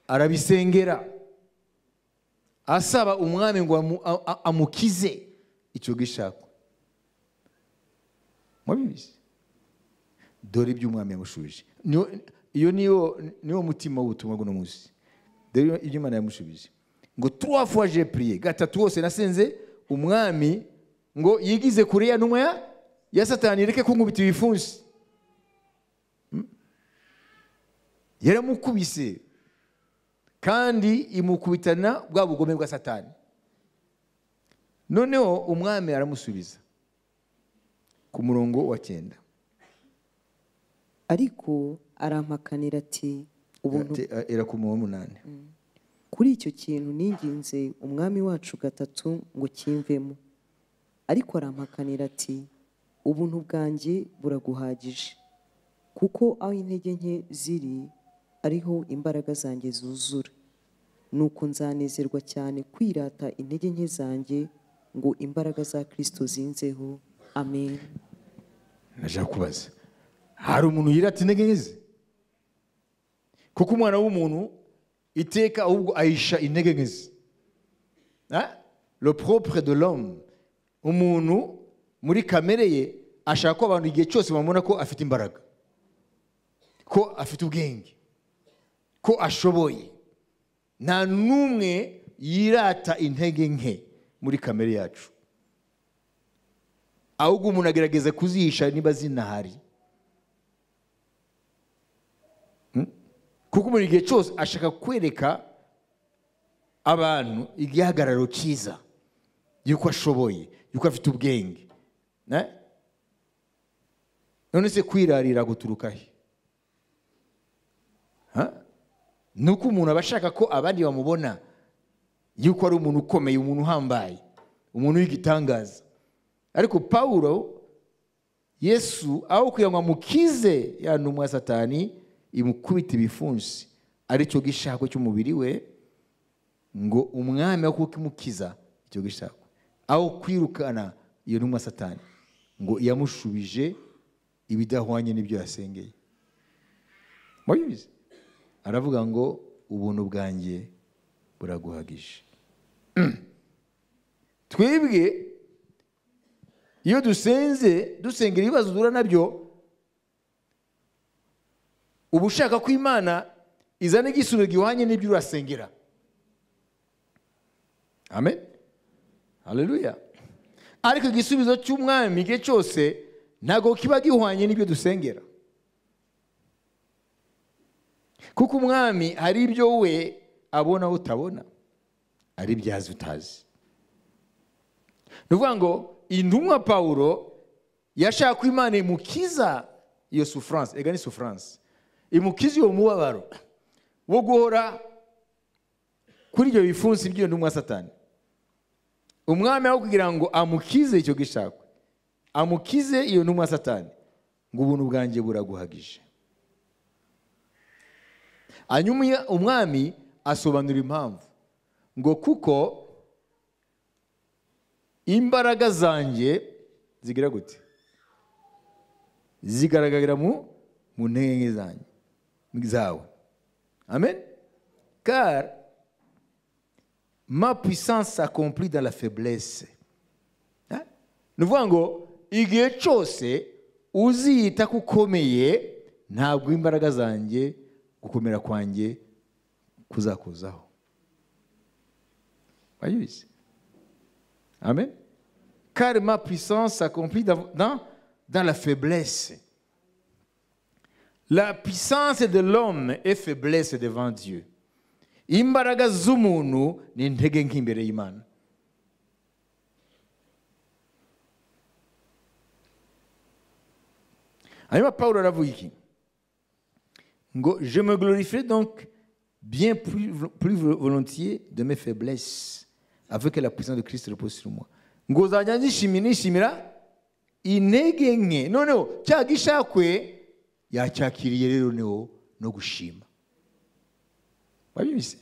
arabisengera asaba umwami ngo amukize icyo gishako. Mwabizi? Dore ibyo umwami yamushubije. Iyo niyo mutima w'ubutumwa bw'uno munsi. Dore ibyo Imana yamushubije. Ngo 3 fois j'ai prié, gatatu hose nasenze umwami ngo yigize kure ya ntumwa ya Satani ireke kunkubita ibifunsi. Yaramukubise kandi imukubitana bwa bugome bwa Satani. Noneho umwami aramusubiza ku murongo wa 9. Ariko arampakanira ati ubuntu era ku murongo 8. Kuri icyo kintu ninginze umwami wacu gatatu ngo kimvemo. Ariko arampakanira ati ubuntu bwanjye buraguhagije, kuko aho intege nke ziri ariho imbaraga zanjye zuzura. Nuko nzanezerwa cyane kwirata intege nke zanjye, ngo imbaraga za Kristo zinzeho. Amen. Naje kubaza, hari umuntu yirata intege nke ze? Kuko umwana w'umuntu iteka ahubwo ahisha intege nke ze. Le propre de l'homme, umuntu muri kamere ye ashaka ko abantu igihe cyose bamubona ko afite imbaraga. ko afite ubwenge, ko ashoboye. Nta n'umwe yirata intege nke muri kamere yacu, ahubwo umuntu agerageza kuzihisha niba zinahari, kuko muri igihe cyose ashaka kwereka abantu igihagararo cyiza yuko ashoboye, yuko afite ubwenge. None se kwirarira guturuka he? Nuko umuntu aba ashaka ko abandi bamubona yuko ari umuntu ukomeye, umuntu uhambaye, umuntu w'igitangaza. Ariko Pawulo, Yesu aho kugira ngo amukize ya ntumwa ya Satani imukubita ibifunsi, aricyo gishako cy'umubiri we, ngo umwami wo kukimukiza icyo gishako, aho kwirukana iyo ntumwa ya Satani, ngo yamushubije ibidahwanye n'ibyo yasengeye. Mwabizi? Aravuga ngo ubuntu bwanjye buraguhagije. Twebwe iyo dusenze dusengera ibibazo duhura nabyo, uba ushaka ko Imana izana igisubizo gihwanye n'ibyo urasengera. Amen, haleluya. Ariko igisubizo cy'umwami igihe cyose ntabwo kiba gihwanye n'ibyo dusengera, kuko umwami hari ibyo we abona utabona, ari ibyazi utazi. Ni ukuvuga ngo intumwa Pawulo yashaka ko Imana imukiza iyo souffrance, ega ni souffrance, imukiza uwo mubabaro wo guhora kuri ibyo bifunsi by'iyo ntumwa Satani. Umwami aho kugira ngo amukize icyo gishakwe, amukize iyo ntumwa Satani, ngo ubuntu bwanjye buraguhagije. Hanyuma umwami asobanura impamvu, ngo kuko imbaraga zanjye zigira gute? Zigaragarira mu ntege zanjye zawe. Amen. Car ma puissance s'accomplit dans la faiblesse. Ni ukuvuga ngo igihe cyose uziyita ko ukomeye, ntabwo imbaraga zanjye, gukomera kwanjye kuzakuzaho. Wayizi? Amen. Car ma puissance s'accomplit dans la faiblesse. La puissance de l'homme est faiblesse devant Dieu. Imbaraga z'umuntu ni intege nke imbere y'Imana. Hanyuma Pawulo aravuga iki? Ngo je me glorifierai donc bien plus volontiers de mes faiblesses, afin que la puissance de Christ repose sur moi. Ngo nzajya nishimira intege nke. Noneho cya gishakwe yacyakiriye rero noneho no gushima. Wabyumvise?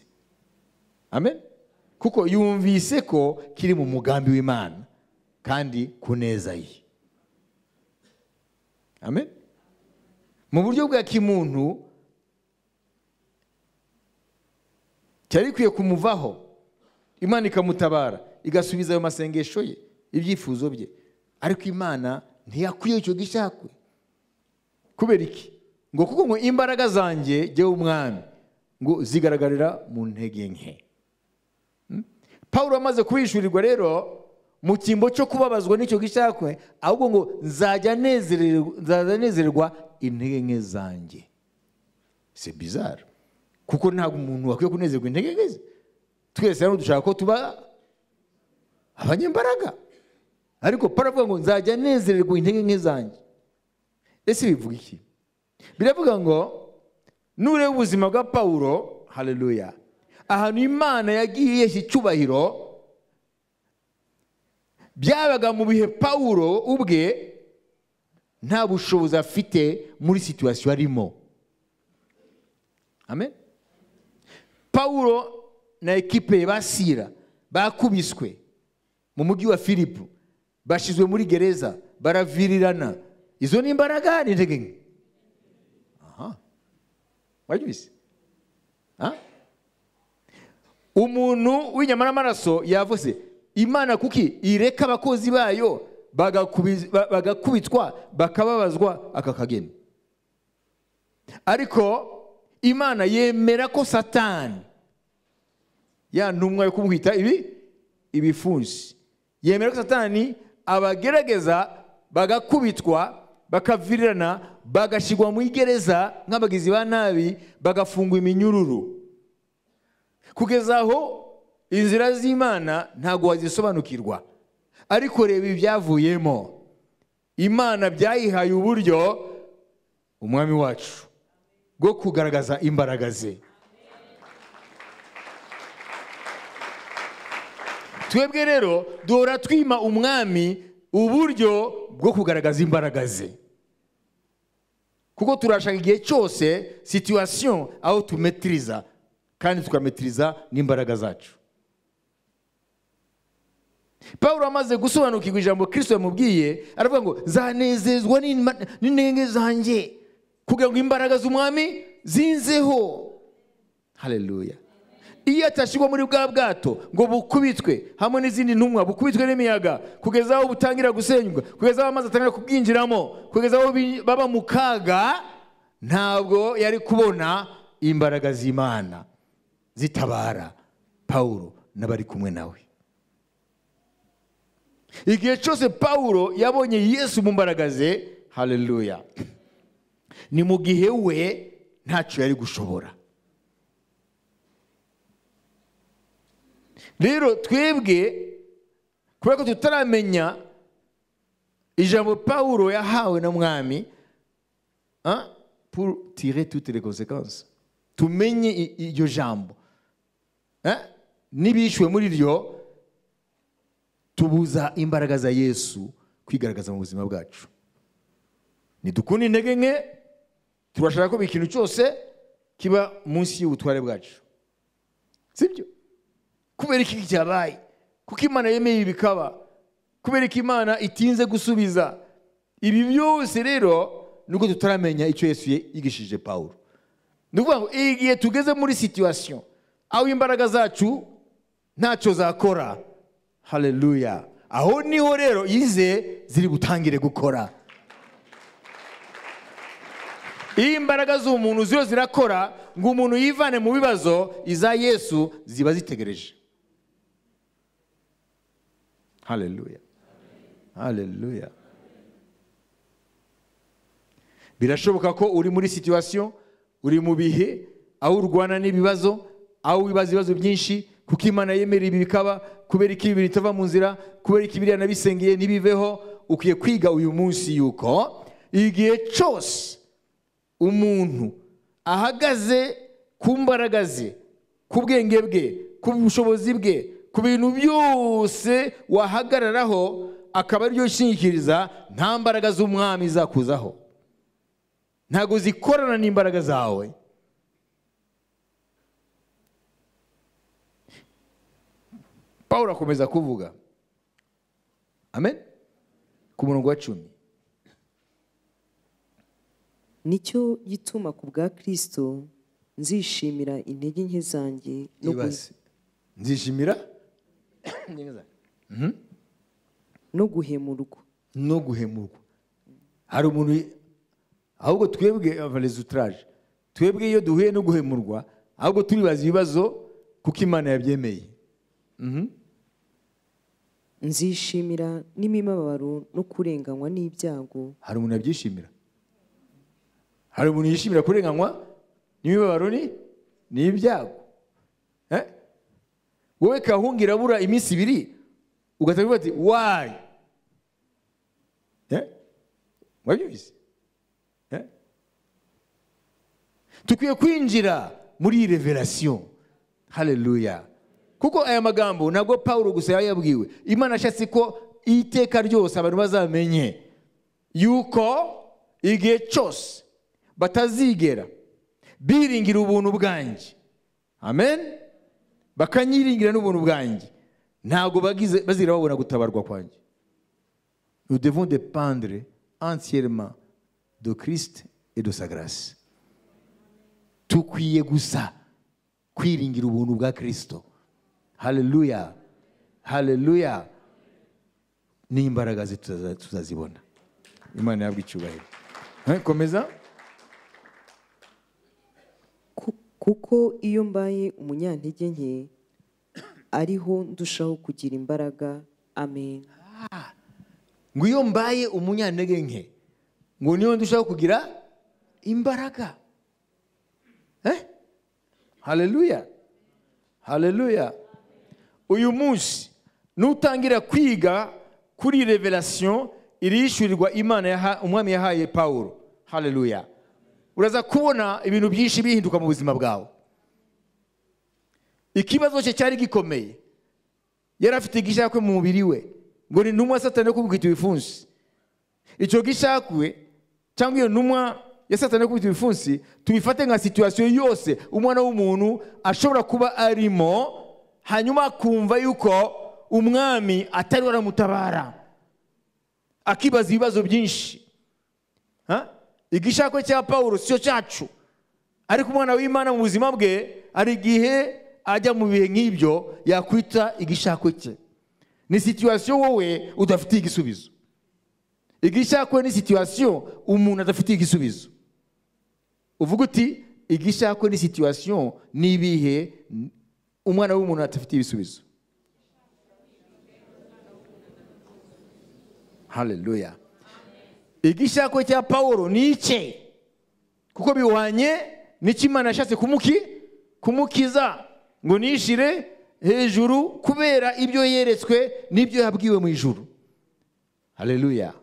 Amen. Kuko yumvise ko kiri mu mugambi w'Imana kandi ku neza ye. Amen. Mu buryo bwa kimuntu cyari kwiye kumuvaho, Imana ikamutabara, igasubiza ayo masengesho ye, ibyifuzo bye. Ariko Imana ntiyakwiye icyo gishakwe. Kubera iki? Ngo kuko ngo imbaraga zanjye jyewe umwami ngo zigaragarira mu ntege nke. Pawulo amaze kubishurirwa rero, mu cyimbo cyo kubabazwa n'icyo gishakwe, ahubwo ngo nzajya nezererwa intege nke zanjye. C'est bizarre, kuko ntabwo umuntu akwiye kunezerwa intege nke ze. Twese hano dushaka ko tuba abanyembaraga, ariko Pawulo avuga ngo nzajya nezererwa intege nke zanjye. Ese bivuga iki? Biravuga ngo nureba ubuzima bwa Pawulo, haleluya, ahantu Imana yagiye ihesha icyubahiro, byabaga mu bihe Pawulo ubwe nta bushobozi afite muri situation arimo. Amen. Pawulo na ekipe basira bakubiswe mu mujyi wa Filipo, bashizwe muri gereza, baravirirana. Izo ni imbaraga ni intege nke? Aha. Wabyumvise? Umuntu w'inyama n'amaraso yavuze, Imana kuki ireka abakozi bayo bagakubitwa bakababazwa aka kageni? Ariko Imana yemera ko Satani ya ntumwa yo kumuhita ibifunsi, yemera ko Satani abagerageza bagakubitwa, bakavirirana, bagashigwa mu igereza nk'abagizi ba nabi, bagafungwa iminyururu, kugeza aho inzira z'Imana ntabwo wazisobanukirwa. Ariko reba ibyavuyemo, Imana byayihaye uburyo umwami wacu bwo kugaragaza imbaraga ze. Twebwe rero duhora twima umwami uburyo bwo kugaragaza imbaraga ze, kuko turashaka igihe cyose situation aho tumetiriza, kandi tukametiriza n'imbaraga zacu. Pawulo amaze gusobanukirwa ijambo Kristo yamubwiye, aravuga ngo zanezezwa n'intege zanjye kugira ngo imbaraga z'umwami zinzeho. Haleluya. Iyo atashigwa muri bwa bwato ngo bukubitwe hamwe n'izindi ntumwa, bukubitwe n'imiyaga kugeza aho butangira gusenywa, kugeza aho amazi atangira kubwinjiramo, kugeza aho baba mu kaga, ntabwo yari kubona imbaraga z'Imana zitabara Pawulo n'abari kumwe nawe. Igihe cyose Pawulo yabonye Yesu mu mbaraga ze, haleluya, ni mu gihe we ntacyo yari gushobora. Rero twebwe kubera ko tutaramenya ijambo Pawulo yahawe na mwami, pour tirer toutes les conséquences, tumenye iryo jambo n'ibishwe muri ryo, tubuza imbaraga za Yesu kwigaragaza mu buzima bwacu. Nidukunda intege nke, turashaka ko ikintu cyose kiba munsi y'ubutware bwacu, sibyo? Kubera iki cyabaye? Kuko Imana yemeye bikaba, kubera ko Imana itinze gusubiza ibi byose. Rero nuko tutaramenya icyo Yesu yigishije Pawulo. Ni ukuvuga ngo igihe tugeze muri situation aho imbaraga zacu ntacyo zakora, haleluya, aho niho rero ize ziri butangire gukora. Iyo imbaraga z'umuntu ziyo zirakora ngo umuntu yivane mu bibazo, iza Yesu ziba zitegereje. Haleluya, haleluya. Birashoboka ko uri muri situation, uri mu bihe aho urwana n'ibibazo, aho wibaza ibibazo byinshi, kuko Imana yemera ibi bikaba, kubera iki ibi bitava mu nzira, kubera iki biriya nabisengeye ntibiveho. Ukwiye kwiga uyu munsi yuko igihe cyose umuntu ahagaze ku mbaraga ze, ku bwenge bwe, ku bushobozi bwe, ku bintu byose wahagararaho akaba aribyo shingikiriza, nta mbaraga z'umwami zakuzaho, ntago zikorana n'imbaraga zawe. Pawulo akomeza kuvuga, amen, ku murongo wa 10. Nicyo gituma ku bwa Kristo nzishimira intege nke zanjye nzishimira no guhemurwa. No guhemurwa. Hari umuntu ahubwo twebwe les outrages, twebwe iyo duhuye no guhemurwa ahubwo turibaza ibibazo kuko Imana yabyemeye. Nzishimira n'imibabaro no kurenganywa n'ibyago. Hari umuntu abyishimira? Hari umuntu yishimira kurenganywa n'imibabaro n'ibyago? Wowe kahungira bura iminsi ibiri ugatangira ati why? Wabyumvise? Tukwiye kwinjira muri revelation. Haleluya. Kuko aya magambo ntabwo Pawulo gusa yayabwiwe. Imana ashatse ko iteka ryose abantu bazamenye yuko igihe cyose batazigera biringira ubuntu bwanjye, amen, bakanyiringira n'ubuntu bwanjye, ntabwo bazira babona gutabarwa kwanjye. Nous devons dépendre entièrement de Christ et de sa grâce. Tukwiye gusa kwiringira ubuntu bwa Kristo. Haleluya, haleluya. N'imbaraga ze tuzazibona. Imana yabwe icyubahiro. Komeza. Kuko iyo mbaye umunyantege nke ariho ndushaho kugira imbaraga. Amen. Ngo iyo mbaye umunyantege nke ngo niyo ndushaho kugira imbaraga. Haleluya, haleluya. Uyu munsi nutangira kwiga kuri revelation irishyurirwa Imana umwami yahaye Paulo, haleluya, uraza kubona ibintu byinshi bihinduka mu buzima bwawe. Ikibazo cye cyari gikomeye, yari afite igishakwe mu mubiri we ngo ni ntumwa Satani yo kumukubita ibifunsi. Icyo gishakwe cyangwa iyo ntumwa ya Satani yo kumukubita ibifunsi tubifate nka situation yose umwana w'umuntu ashobora kuba arimo, hanyuma akumva yuko umwami atari waramutabara, akibaza ibibazo byinshi. Igishakwe cya Paulo siyo cyacu, ariko umwana w'Imana mu buzima bwe ari igihe ajya mu bihe nk'ibyo yakwita igishakwe cye. Ni situation wowe udafitiye igisubizo. Igishakwe ni situation umuntu adafitiye igisubizo. Uvuga uti igishakwe ni situation ni ibihe umwana w'umuntu adafitiye ibisubizo. Haleluya. Igishakwe cya Paulo ni icye, kuko bihwanye n'icyo Imana yashatse kumukiza ngo nishire hejuru kubera ibyo yeretswe n'ibyo yabwiwe mu ijuru. Haleluya.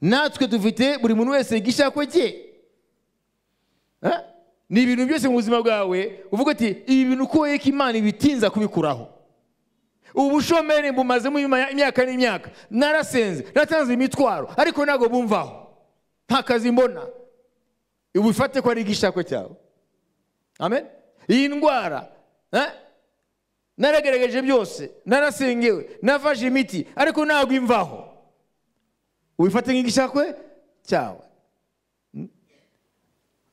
Natwe dufite buri muntu wese igishakwe cye. Ni ibintu byose mu buzima bwawe uvuga ati ibi bintu ko yeka Imana ibitinza kubikuraho. Ubushomeri bumazemo imyaka n'imyaka, narasenze, natanze imitwaro, ariko ntago bumvaho, nta kazi mbona. Ubifate ko ari igishakwe cyawe. Amen. Iyi ndwara naragerageje byose, narasengewe, nafashe imiti, ariko ntago imvaho. Ubifate nk'igishakwe cyawe.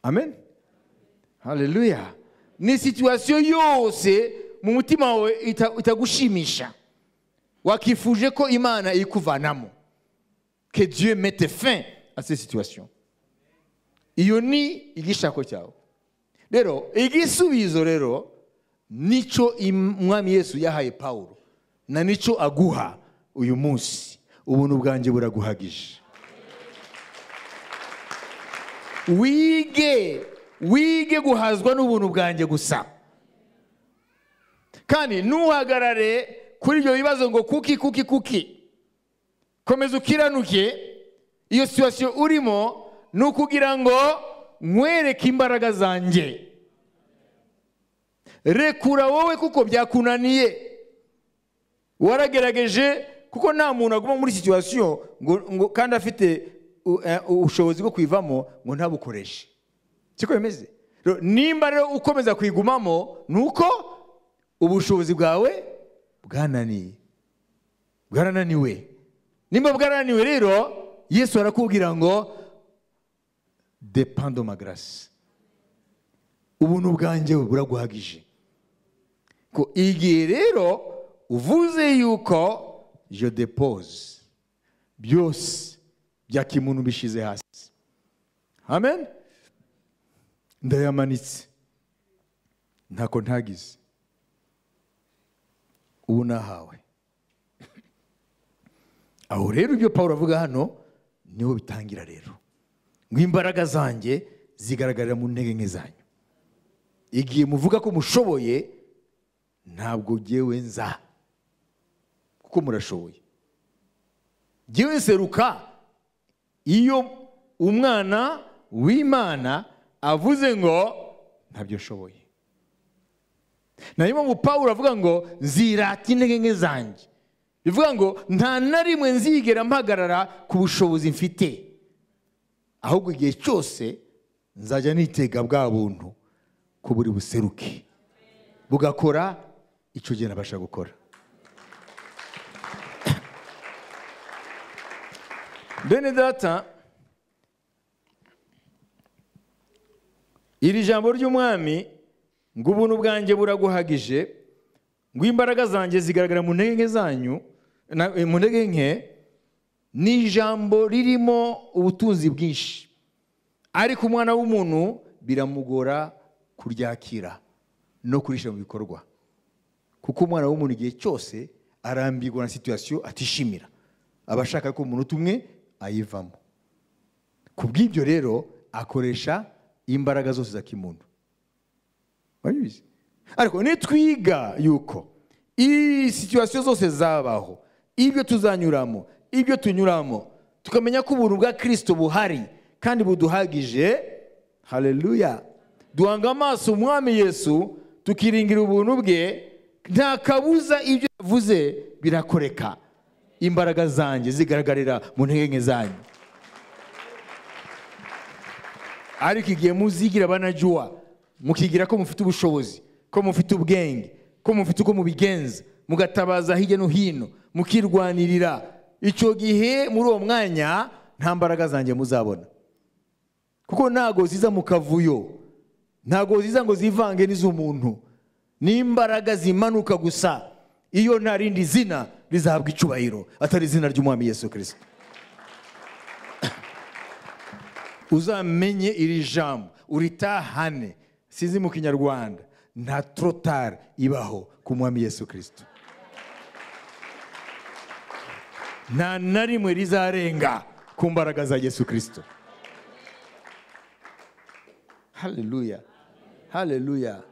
Amen. Haleluya. Ni situation yose mu mutima wawe itagushimisha, wakifuje ko Imana ikuvanamo. Que Dieu mette fin à ces situations. Iyo ni igishako cyawe. Rero igisubizo rero nico umwami Yesu yahaye Paulo na nico aguha uyu munsi. Ubuntu bwanjye buraguhagije. Wige guhazwa n'ubuntu bwanjye gusa. Kandi ntuhagarare kuri ibyo bibazo ngo kuki kuki kuki. Komeza ukiranuke. Iyo situation urimo nukugira ngo nkwereke imbaraga zanjye. Rekura wowe kuko byakunaniye, waragerageje, kuko nta muntu aguma muri situation ngo kandi afite ubushobozi bwo kwivamo ngo ntabukoreshe. Siko bimeze. Nimba rero ukomeza kwigumamo nuko ubushobozi bwawe bwananiye, bwarananiwe. Nimba bwarananiwe rero Yesu arakubwira ngo dépend de ma grâce. Ubuntu bwanjye buraguhagije. Ko igihe rero uvuze yuko je dépose byose bya kimuntu bishize hasi. Amen. Ndayamanitse, ntako ntagize, ubu nahawe. Aho rero ibyo Paulo avuga hano niho bitangira rero. Ngo imbaraga zanjye zigaragarira mu ntege nke zanyu. Igihe muvuga ko mushoboye, ntabwo jyewe nza, kuko murashoboye. Jyewe nseruka iyo umwana w'Imana avuze ngo ntabyo nshoboye. Nayo mpamvu Paulo avuga ngo nzirata intege nke zanjye. Bivuga ngo nta na rimwe nzigera mpagarara ku bushobozi mfite, ahubwo igihe cyose nzajya nitega bwa buntu ko buri buseruke bugakora icyo gihe nabasha gukora. Bene data, iri jambo ry'umwami ngo ubuntu bwanjye buraguhagije, ngo imbaraga zanjye zigaragara mu ntege nke zanyu, mu ntege nke, ni ijambo ririmo ubutunzi bwinshi, ariko umwana w'umuntu biramugora kuryakira no kurishyira mu bikorwa. Kuko umwana w'umuntu igihe cyose arambirwa na situation atishimira, aba ashaka ko umuntu umwe ayivamo. Ku bw'ibyo rero akoresha imbaraga zose za kimuntu. Wabizi? Ariko nitwiga yuko iyi situation zose zabaho, ibyo tuzanyuramo, ibyo tunyuramo, tukamenya ko ubuntu bwa Kristo buhari kandi buduhagije. Haleluya. Duhanga amaso umwami Yesu, tukiringira ubuntu bwe, nta kabuza ibyo yavuze birakoreka. Imbaraga zanjye zigaragarira mu ntege nke zanyu. Ariko igihe muzigira banajua, mukigira ko mufite ubushobozi, ko mufite ubwenge, ko mufite uko mubigenza, mugatabaza hirya no hino, mukirwanirira, icyo gihe muri uwo mwanya nta mbaraga zanjye muzabona. Kuko ntago ziza mu kavuyo, ntago ziza ngo zivange n'iz'umuntu, ni imbaraga zimanuka gusa. Iyo nta rindi zina rizahabwa icyubahiro atari izina ry'umwami Yesu Kristo. Uzamenye iri jambo uritahane, sinzi mu Kinyarwanda, nta trotard ibaho ku mwami Yesu Kristo. Nta na rimwe rizarenga ku mbaraga za Yesu Kristo. Haleluya, haleluya.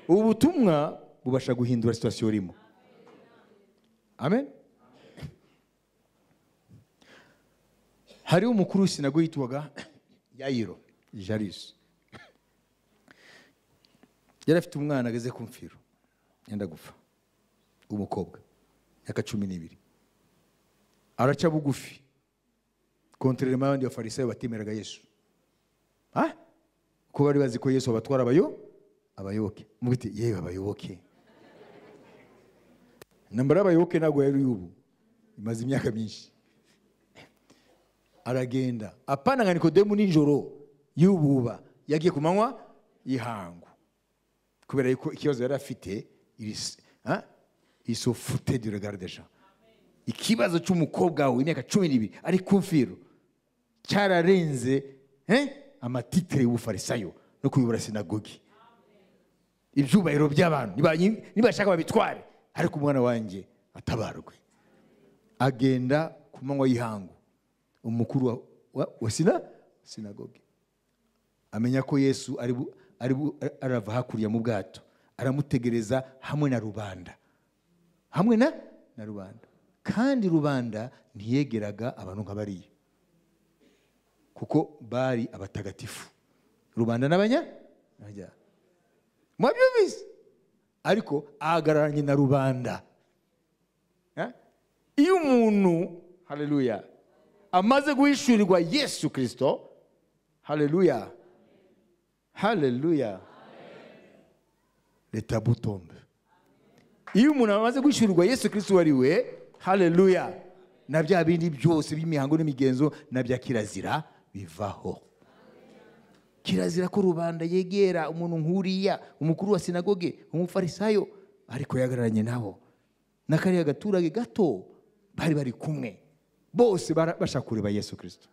Ubutumwa bubasha guhindura situation urimo. Amen. Hari umukuru w'isinagogi yitwaga Yayiro, Jairus. Yari afite umwana ageze ku mfiro, yenda gupfa, umukobwa, myaka 12. Araca bugufi, contrairement n'abandi bafarisayo batemeraga Yesu. Ko bari bazi ko Yesu abatwara abayoboke. Mubite yewe abayoboke. Nambara abayoboke ntabwo yari ubu, imaze imyaka myinshi. Aragenda apana nka Nikodemu nijoro y'ububa, yagiye ku manywa y'ihangu, kubera yuko ikibazo yari afite, il se foutait du regard des gens. Ikibazo cy'umukobwa we imyaka 12 ari ku mfiro cyararenze amatitire y'ubufarisayo no kuyobora sinagogi. Ibyubahiro by'abantu nibashaka babitware, ariko umwana wanjye atabarwe. Agenda ku manywa y'ihangu, umukuru wa sinagogi amenya ko Yesu ari arava hakurya mu bwato, aramutegereza hamwe na rubanda, hamwe na rubanda. Kandi rubanda ntiyegeraga abantu nka bariya, kuko bari abatagatifu. Rubanda n'abanya mwabyumvise, ariko ahagararanye na rubanda. Iyo umuntu, haleluya, amaze guhishurirwa Yesu Kristo, haleluya, haleluya, le tabou tombe. Iyo umuntu amaze guhishurirwa Yesu Kristo wari we, haleluya, na bya bindi byose by'imihango n'imigenzo na bya kirazira bivaho. Kirazira ko rubanda yegera umuntu nkuriya, umukuru wa sinagoge, umufarisayo, ariko yagararanye nabo. N'akariya gaturage gato bari bari kumwe, bose bashaka kureba Yesu Kristo,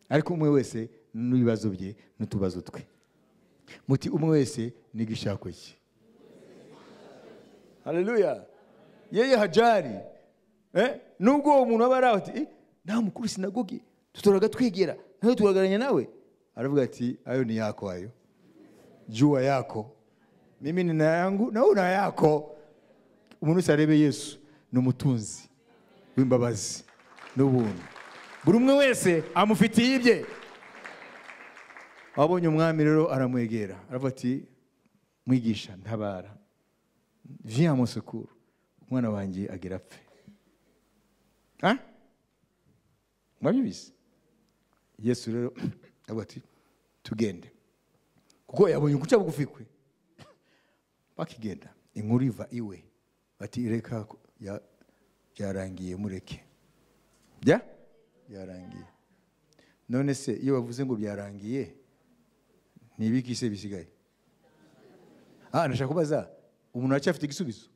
ariko umwe wese n'ibibazo bye n'utubazo twe. Muti umwe wese n'igishako cye. Haleluya. Yeye hajari nubwo umuntu aba araho ati nta mukuru sinagogi tutoraga twegera nawe turagaranya nawe, aravuga ati ayo ni yako, ayo jua yako, mimi nina yangu na una yako. Umuntu wese arebe Yesu ni umutunzi w'imbabazi n'ubuntu, buri umwe wese amufitiye ibye. Abonye umwami rero aramwegera, aravuga ati mwigisha ntabara, viens à mon secours, umwana wanjye agira apfe. Mwabyumvise? Yesu rero aravuga ati tugende, kuko yabonye guca bugufi kwe. Bakigenda inkuru iva iwe, bati reka byarangiye, mureke byarangiye. None se iyo bavuze ngo byarangiye nibiki se bisigaye? Ndashaka kubaza umuntu aracyafite igisubizo?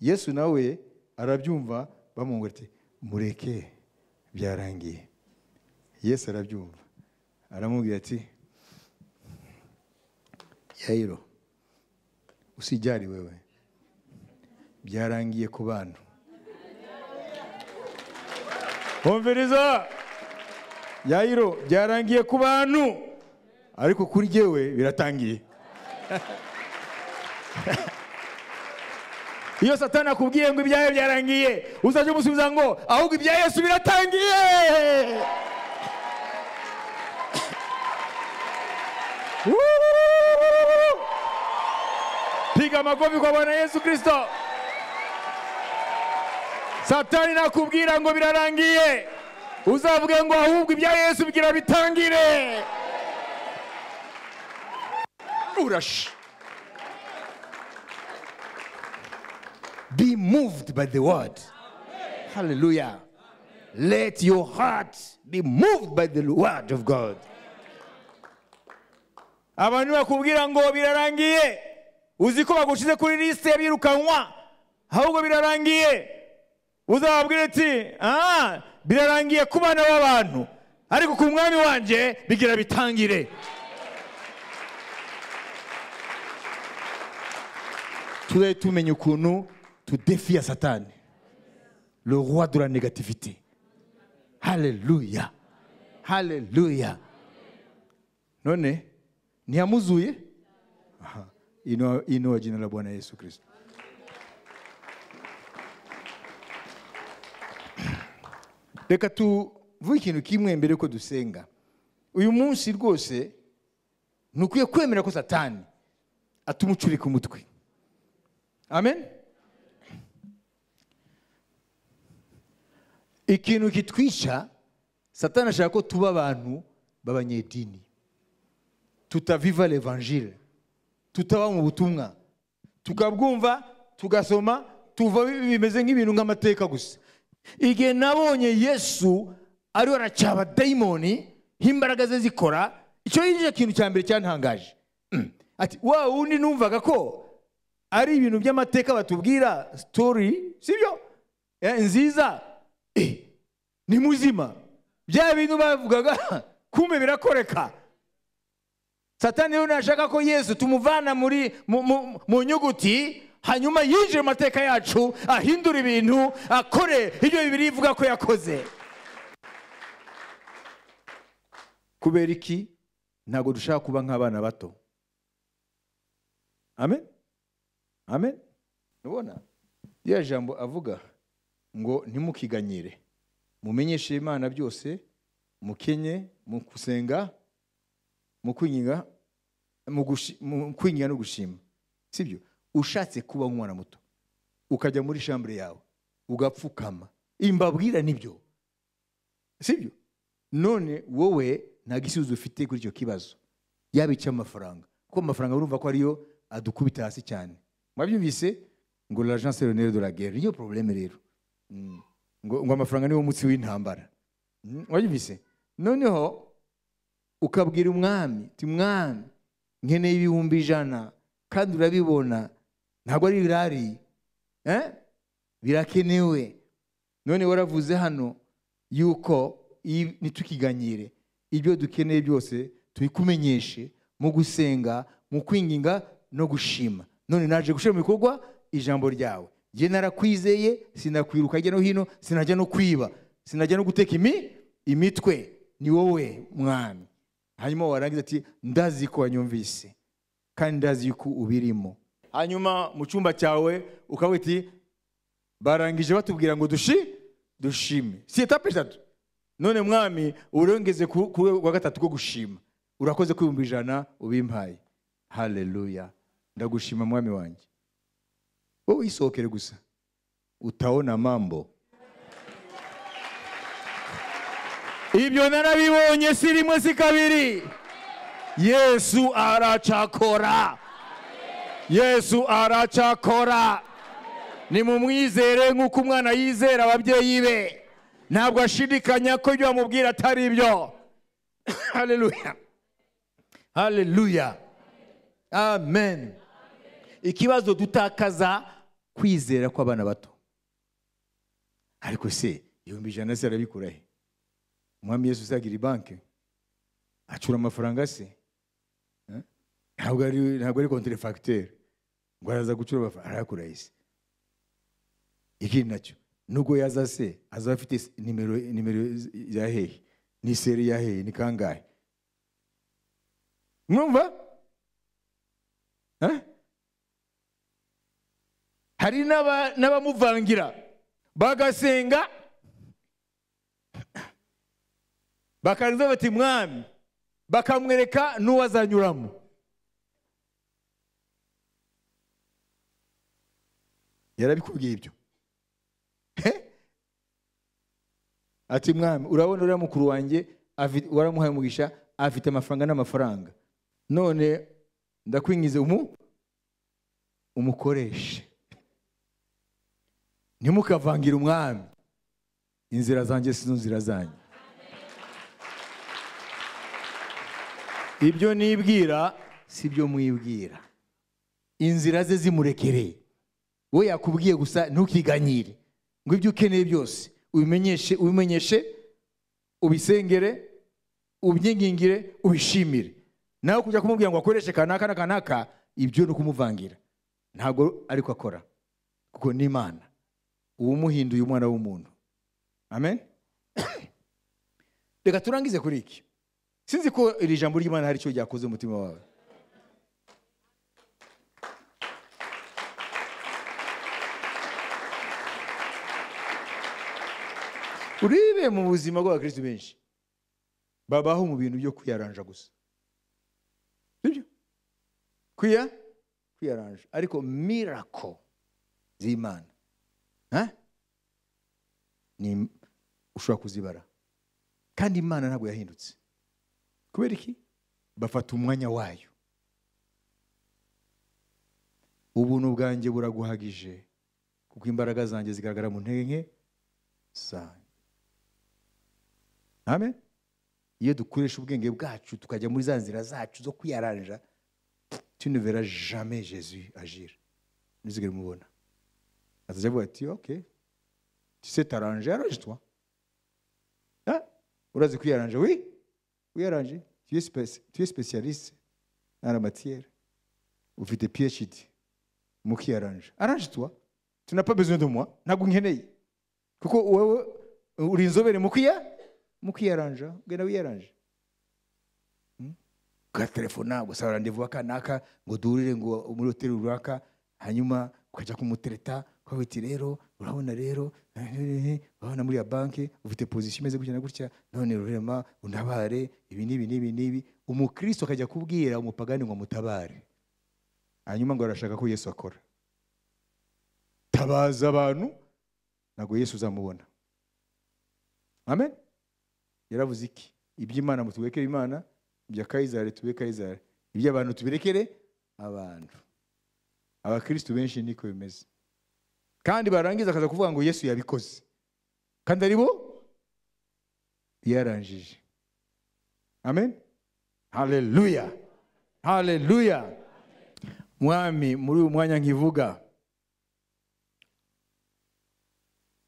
Yesu nawe arabyumva, bamwongera ati mureke byarangiye. Yesu arabyumva, aramubwira ati Yairo, usijali wewe, byarangiye ku bantu. Umviriza, Yairo, byarangiye ku bantu, ariko kuri jewe biratangiye. Iyo Satani akubwiye ngo ibyawe byarangiye, uzaje umusubiza ngo ahubwo ibya Yesu biratangiye. Piga makofi kwa Bwana Yesu Kristo. Satani nakubwira ngo birarangiye, uzavuge ngo ahubwo ibya Yesu bigira bitangire. Urash. Be moved by the word. Hallelujah. Let your heart be moved by the word of God. Abantu bakubwira ngo birarangiye, uzi ko bagushize kuri liste y'abirukanwa, ahubwo birarangiye. Uzababwira ati birarangiye ku bana b'abantu, ariko ku mwami wanje bigira bitangire. Tuzaye tumenye ukuntu tudefia Satani, le roi de la négativité. Hallelujah. Hallelujah. None ntiyamuzuye. Inua jina la Bwana Yesu Kristo. Reka tuvuge ikintu kimwe mbere ko dusenga. Uyu munsi rwose ntukwiye kwemera ko Satani atumucurika umutwe. Amen. Ikintu kitwica, Satani ashaka ko tuba abantu b'abanyedini, tutaviva l'evangile, tutaba mu butumwa, tukabwumva, tugasoma, tuva bimeze nk'ibintu nk'amateka gusa. Igihe nabonye Yesu ariwe aracaba dayimoni, imbaraga ze zikora, icyo yinjije kintu cya mbere cyantangaje. Ati wa wundi numvaga ko ari ibintu by'amateka batubwira story, sibyo? Nziza. Ni muzima. Bya bintu bavugaga kumbe birakoreka. Satani rero nashaka ko Yesu tumuvana muri mu nyuguti, hanyuma yinjire mu mateka yacu, ahindura ibintu, akore ibyo Bibiliya ivuga ko yakoze. Kubera iki? Ntabwo dushaka kuba nk'abana bato. Amen. Amen. Ubona ya jambo avuga ngo ntimukiganyire, mumenyeshe Imana byose, mukenye mu kusenga, mu kwinginga, mu kwinginga no gushima. Sibyo? Ushatse kuba nk'umwana muto, ukajya muri chambre yawe ugapfukama, imbabwira nibyo. Sibyo? None wowe nta gisubizo ufite kuri icyo kibazo, yaba icy'amafaranga, kuko amafaranga urumva ko ariyo adukubita hasi cyane. Mwabyumvise ngo l'argent c'est le nerf de la guerre. Niyo problème rero. Ngo amafaranga niwo mutsi w'intambara. Mwabyumvise? Noneho ukabwira umwami, ti mwami nkeneye 100,000 kandi urabibona ntabwo ari birari, birakenewe. None waravuze hano yuko nitukiganyire, ibyo dukeneye byose tubikumenyeshe mu gusenga, mu kwinginga no gushima. None naje gushira mu bikorwa ijambo ryawe. Jye narakwizeye, sinakwiruka hirya no hino, sinajya no kwiba, sinajya no guteka imitwe, ni wowe mwami. Hanyuma warangiza ati ndazi ko wanyumvise kandi ndazi ko ubirimo. Hanyuma mu cyumba cyawe ukavuga ati barangije batubwira ngo dushime. Si etape eshatu. None mwami urongeze ku wa gatatu ko gushima. Urakoze ko 100,000 ubimpaye. Hallelujah. Ndagushima mwami wanjye. Wowe isohokere gusa, utaona mambo. Ibyo narabibonye si rimwe si kabiri. Yesu aracakora. Yesu aracakora. Nimumwizere nk'uko umwana yizera ababyeyi be. Ntabwo ashidikanya ko ibyo bamubwira atari ibyo. Hallelujah. Hallelujah. Amen. Ikibazo dutakaza kwizera kw'abana bato. Ariko se 100,000 se arabikura he? Umwami Yesu agira banke, acura amafaranga se. Ntabwo ari contrefacteur ngo araza gucura amafaranga, arayakura isi. Ikindi nacyo nubwo yaza se azaba afite nimero ya hehe, ni seri ya hehe, ni kangahe? Mwumva? Hari n'abamuvangira bagasenga bakarangiza bati mwami, bakamwereka n'uwazanyuramo. Yarabikubwiye ibyo. Ati mwami, urabona uriya mukuru wanjye waramuhaye umugisha, afite amafaranga n'amafaranga, none ndakwingize umukoreshe. Ntimukavangire umwami, inzira zanjye sizo nzira zanyu. Ibyo nibwira si byo mwibwira. Inzira ze zimurekereye. We yakubwiye gusa ntukiganyire, ngo ibyo ukeneye byose ubimenyeshe, ubisengere, ubyingingire, ubishimire. Nawe kujya kumubwira ngo akoreshe kanaka na kanaka, ibyo ni ukumuvangira. Ntabwo ariko akora, kuko ni Imana uwumuhinduye umwana w'umuntu. Amen. Reka turangize kuri iki. Sinzi ko iri jambo ry'Imana hari icyo ryakoze umutima wawe. Urebe mu buzima bw'abakristo benshi babaho mu bintu byo kwiyaranja gusa. Sibyo? Kwiyaranja, ariko miracle z'Imana ni ushobora kuzibara. Kandi Imana ntabwo yahindutse. Kubera iki? Bafata umwanya wayo. Ubuntu bwanjye buraguhagije, kuko imbaraga zanjye zigaragara mu ntege nke zanyu. Amen. Iyo dukoresha ubwenge bwacu tukajya muri za nzira zacu zo kwiyaranja, tu ne verras jamais Jésus agir. Ntuzigere umubona. Azavuga avuga ati ok, tu sais t'arranger, arrange-toi. Hein? Urazi kwiyaranja? Oui, wiyaranje. Tu es spécialiste dans la matière. Ufite PhD mu kwiyaranja. Arrange-toi. Tu n'as pas besoin de moi. Ntabwo nkeneye. Kuko wowe uri inzobere mu kwiyaranja, genda wiyaranje. Ugatelefona ugasaba rendez-vous akanaka ngo duhurire ngo muri hoteli runaka, hanyuma ukajya kumutereta ukavuga rero urabona rero urabona muri ya banki ufite position imeze gutya na gutya, none rurema untabare ibi n'ibi n'ibi n'ibi. Umukristo akajya kubwira umupagani ngo mutabare, hanyuma ngo arashaka ko Yesu akora. Tabaza abantu, ntabwo Yesu uzamubona. Amen. Yaravuze iki? Iby'Imana mutubekere Imana, ibya Kayizari tube Kayizari, iby'abantu tubirekere abantu. Abakristo benshi niko bimeze. Kandi barangiza akaza kuvuga ngo Yesu yabikoze, kandi ari bo yaranjije. Amen. Haleluya, haleluya. Mwami, muri uyu mwanya nkivuga,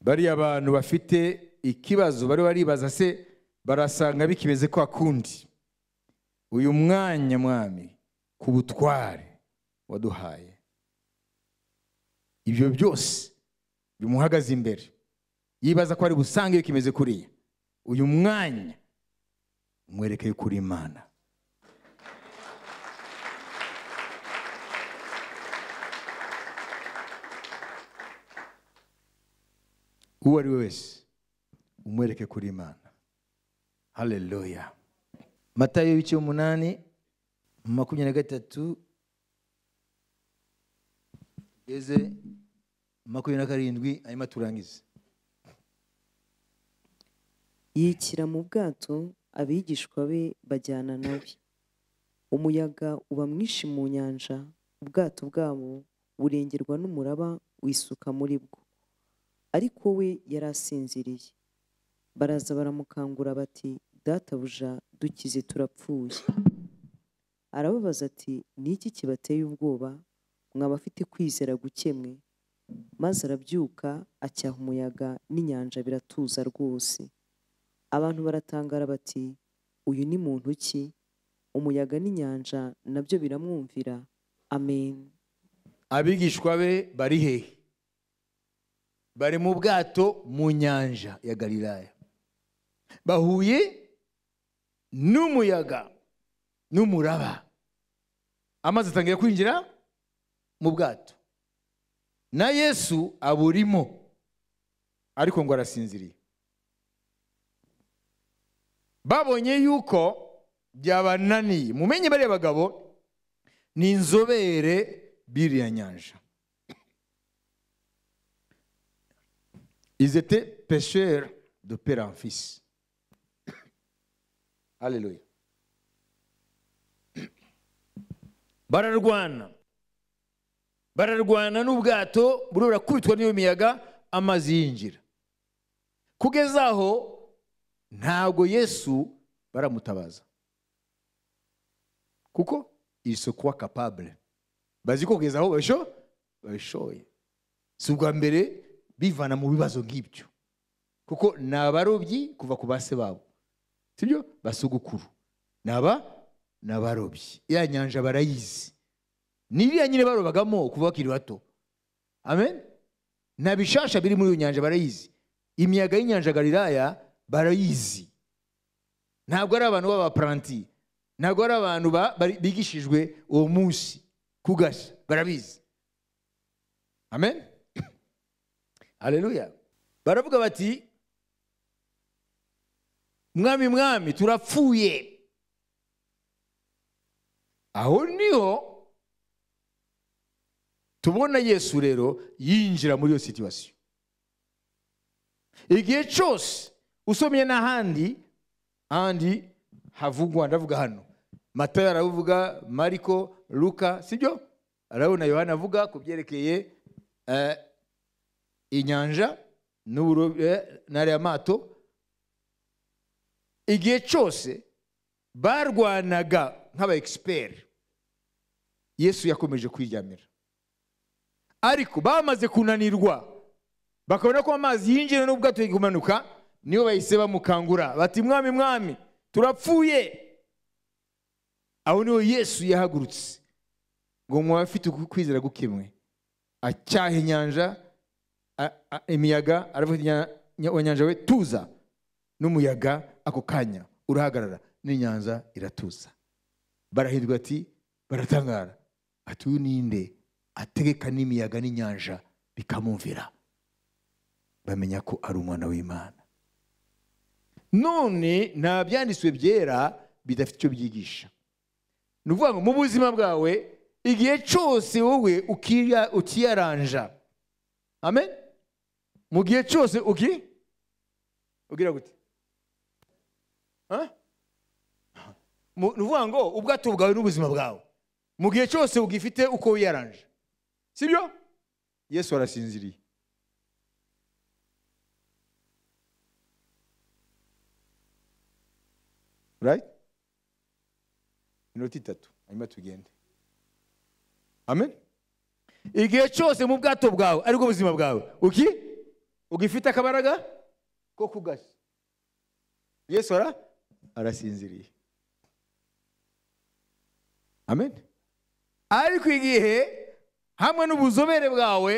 bari abantu bafite ikibazo bari baribaza se barasanga bikimeze kwa kundi. Uyu mwanya mwami, ku butware waduhaye, ibyo byose bimuhagaze imbere, yibaza ko ari busange bikimeze kuriya. Uyu mwanya umwereke kuri Imana. Uwo ari we wese umwereke kuri Imana. Haleluya. Matayo ibice 8 23 geze 27, hanyuma turangize. Yikira mu bwato, abigishwa be bajyana nawe. Umuyaga uba mwinshi mu nyanja, ubwato bwabo burengerwa n'umuraba wisuka muri bwo. Ariko we yari asinziriye. Baraza baramukangura bati, databuja dukize turapfuye. Arababaza ati, ni iki kibateye ubwoba, mwaba afite kwizera gukemwe? Maze arabyuka acyaha umuyaga n'inyanja biratuza rwose. Abantu baratangara bati, uyu ni muntu ki? Umuyaga n'inyanja nabyo biramwumvira. Amen. Abigishwa be bari hehe? Bari mu bwato mu nyanja ya Galilaya. Bahuye n'umuyaga n'umuraba, amazi atangira kwinjira mu bwato, na Yesu aburimo, ariko ngo arasinziriye. Babonye yuko byabananiye. Mumenye bariya bagabo ni inzobere biriya nyanja. Ils étaient pêcheurs de père en fils. Alléluia. Bararwana. Bararwana n'ubwato burora kubitwa n'iyo miyaga, amazi yinjira. Kugeza aho ntabwo Yesu baramutabaza, kuko il se croit capable. Bazi ko kugeza aho babishoye. Si ubwa mbere bivana mu bibazo nk'ibyo, kuko ni abarobyi kuva ku base babo, sibyo? Basogokuru ni abarobyi. Ya nyanja barayizi, n'iriya nyine barobagamo kuva bakiri bato. Amen. Nta bishasha biri muri iyo nyanja, barayizi. Imiyaga y'inyanja Galilaya barayizi. Ntabwo ari abantu b'abapranti, ntabwo ari abantu bigishijwe uwo munsi kugasha, barabizi. Amen. Haleluya. Baravuga bati mwami mwami turapfuye. Aho niho tubona Yesu rero yinjira muri iyo situation. Igihe cyose usomye n'ahandi andi havugwa, ndavuga hano Matayo aravuga, Mariko, Luka, sibyo? Arabona Yohana avuga ku byerekeye inyanja n'ariya mato. Igihe cyose barwanaga nk'aba expert, Yesu yakomeje kwiryamira. Ariko bamaze kunanirwa, bakabona ko amazi yinjira n'ubwato kumanuka, niyo bahise bamukangura bati mwami mwami turapfuye. Aho niho Yesu yahagurutse ngo mwaba afite kwizera gukemwe, acyaha inyanja, imiyaga, aravuga wa nyanja we tuza, n'umuyaga ako kanya urahagarara, n'inyanza iratuza. Barahirwa ati, baratangara ati uyu ninde ategeka n'imiyaga n'inyanja bikamumvira? Bamenya ko ari umwana w'Imana. None nta byanditswe byera bidafite icyo byigisha. Ni ukuvuga ngo mu buzima bwawe igihe cyose wowe ukiyaranja. Amen. Mu gihe cyose ugira gute? Ni ukuvuga ngo ubwato bwawe n'ubuzima bwawe mu gihe cyose ugifite uko wiyaranja, sibyo? Yesu arasinziriye. Right? Inoti 3 hanyuma tugende. Amen. Igihe cyose mu bwato bwawe ariko ubuzima bwawe ugifite akabaraga ko kugasha, Yesu arasinziriye. Amen. Ariko igihe hamwe n'ubuzobere bwawe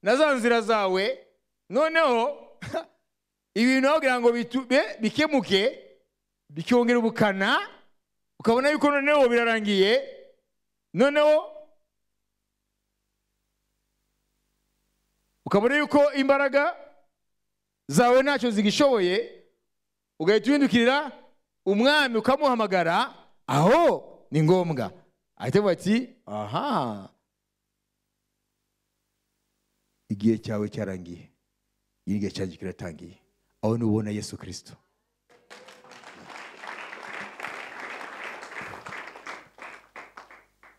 na za nzira zawe, noneho ibintu wagira ngo bikemuke bikongera ubukana, ukabona yuko noneho birarangiye, noneho ukabona yuko imbaraga zawe ntacyo zigishoboye, ugahita uhindukirira umwami ukamuhamagara. Aho ni ngombwa ahita avuga ati aha, igihe cyawe cyarangiye, igihe cyanjye kiratangiye. Aho nubona Yesu Kristo.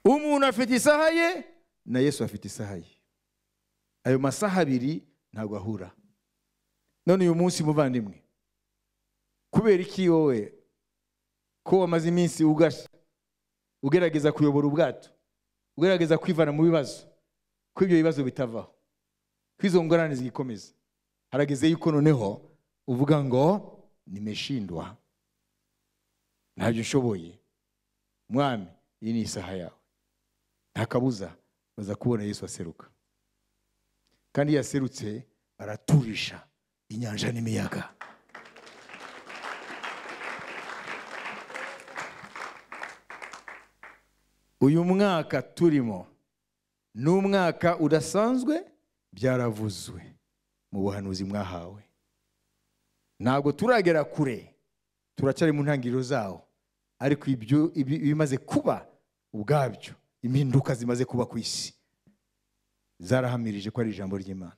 Umuntu afite isaha ye na Yesu afite isaha ye. Ayo masaha abiri ntabwo ahura. None uyu munsi muvandimwe, kubera iki wowe ko wamaze iminsi ugasha, ugerageza kuyobora ubwato, ugerageza kwivana mu bibazo, ko ibyo bibazo bitavaho, ko izo ngorane zigikomeza, harageze yuko noneho uvuga ngo nimeshindwa, ntabyo nshoboye, Mwami, iyi ni isaha yawe. Nta kabuza baza kubona Yesu aseruka. Kandi yaserutse araturisha inyanja n'imiyaga. Uyu mwaka turimo ni umwaka udasanzwe, byaravuzwe mu buhanuzi mwahawe. Ntabwo turagera kure, turacyari mu ntangiriro zawo, ariko ibyo ibimaze kuba ubwabyo, impinduka zimaze kuba ku isi zarahamirije ko ari ijambo ry'Imana.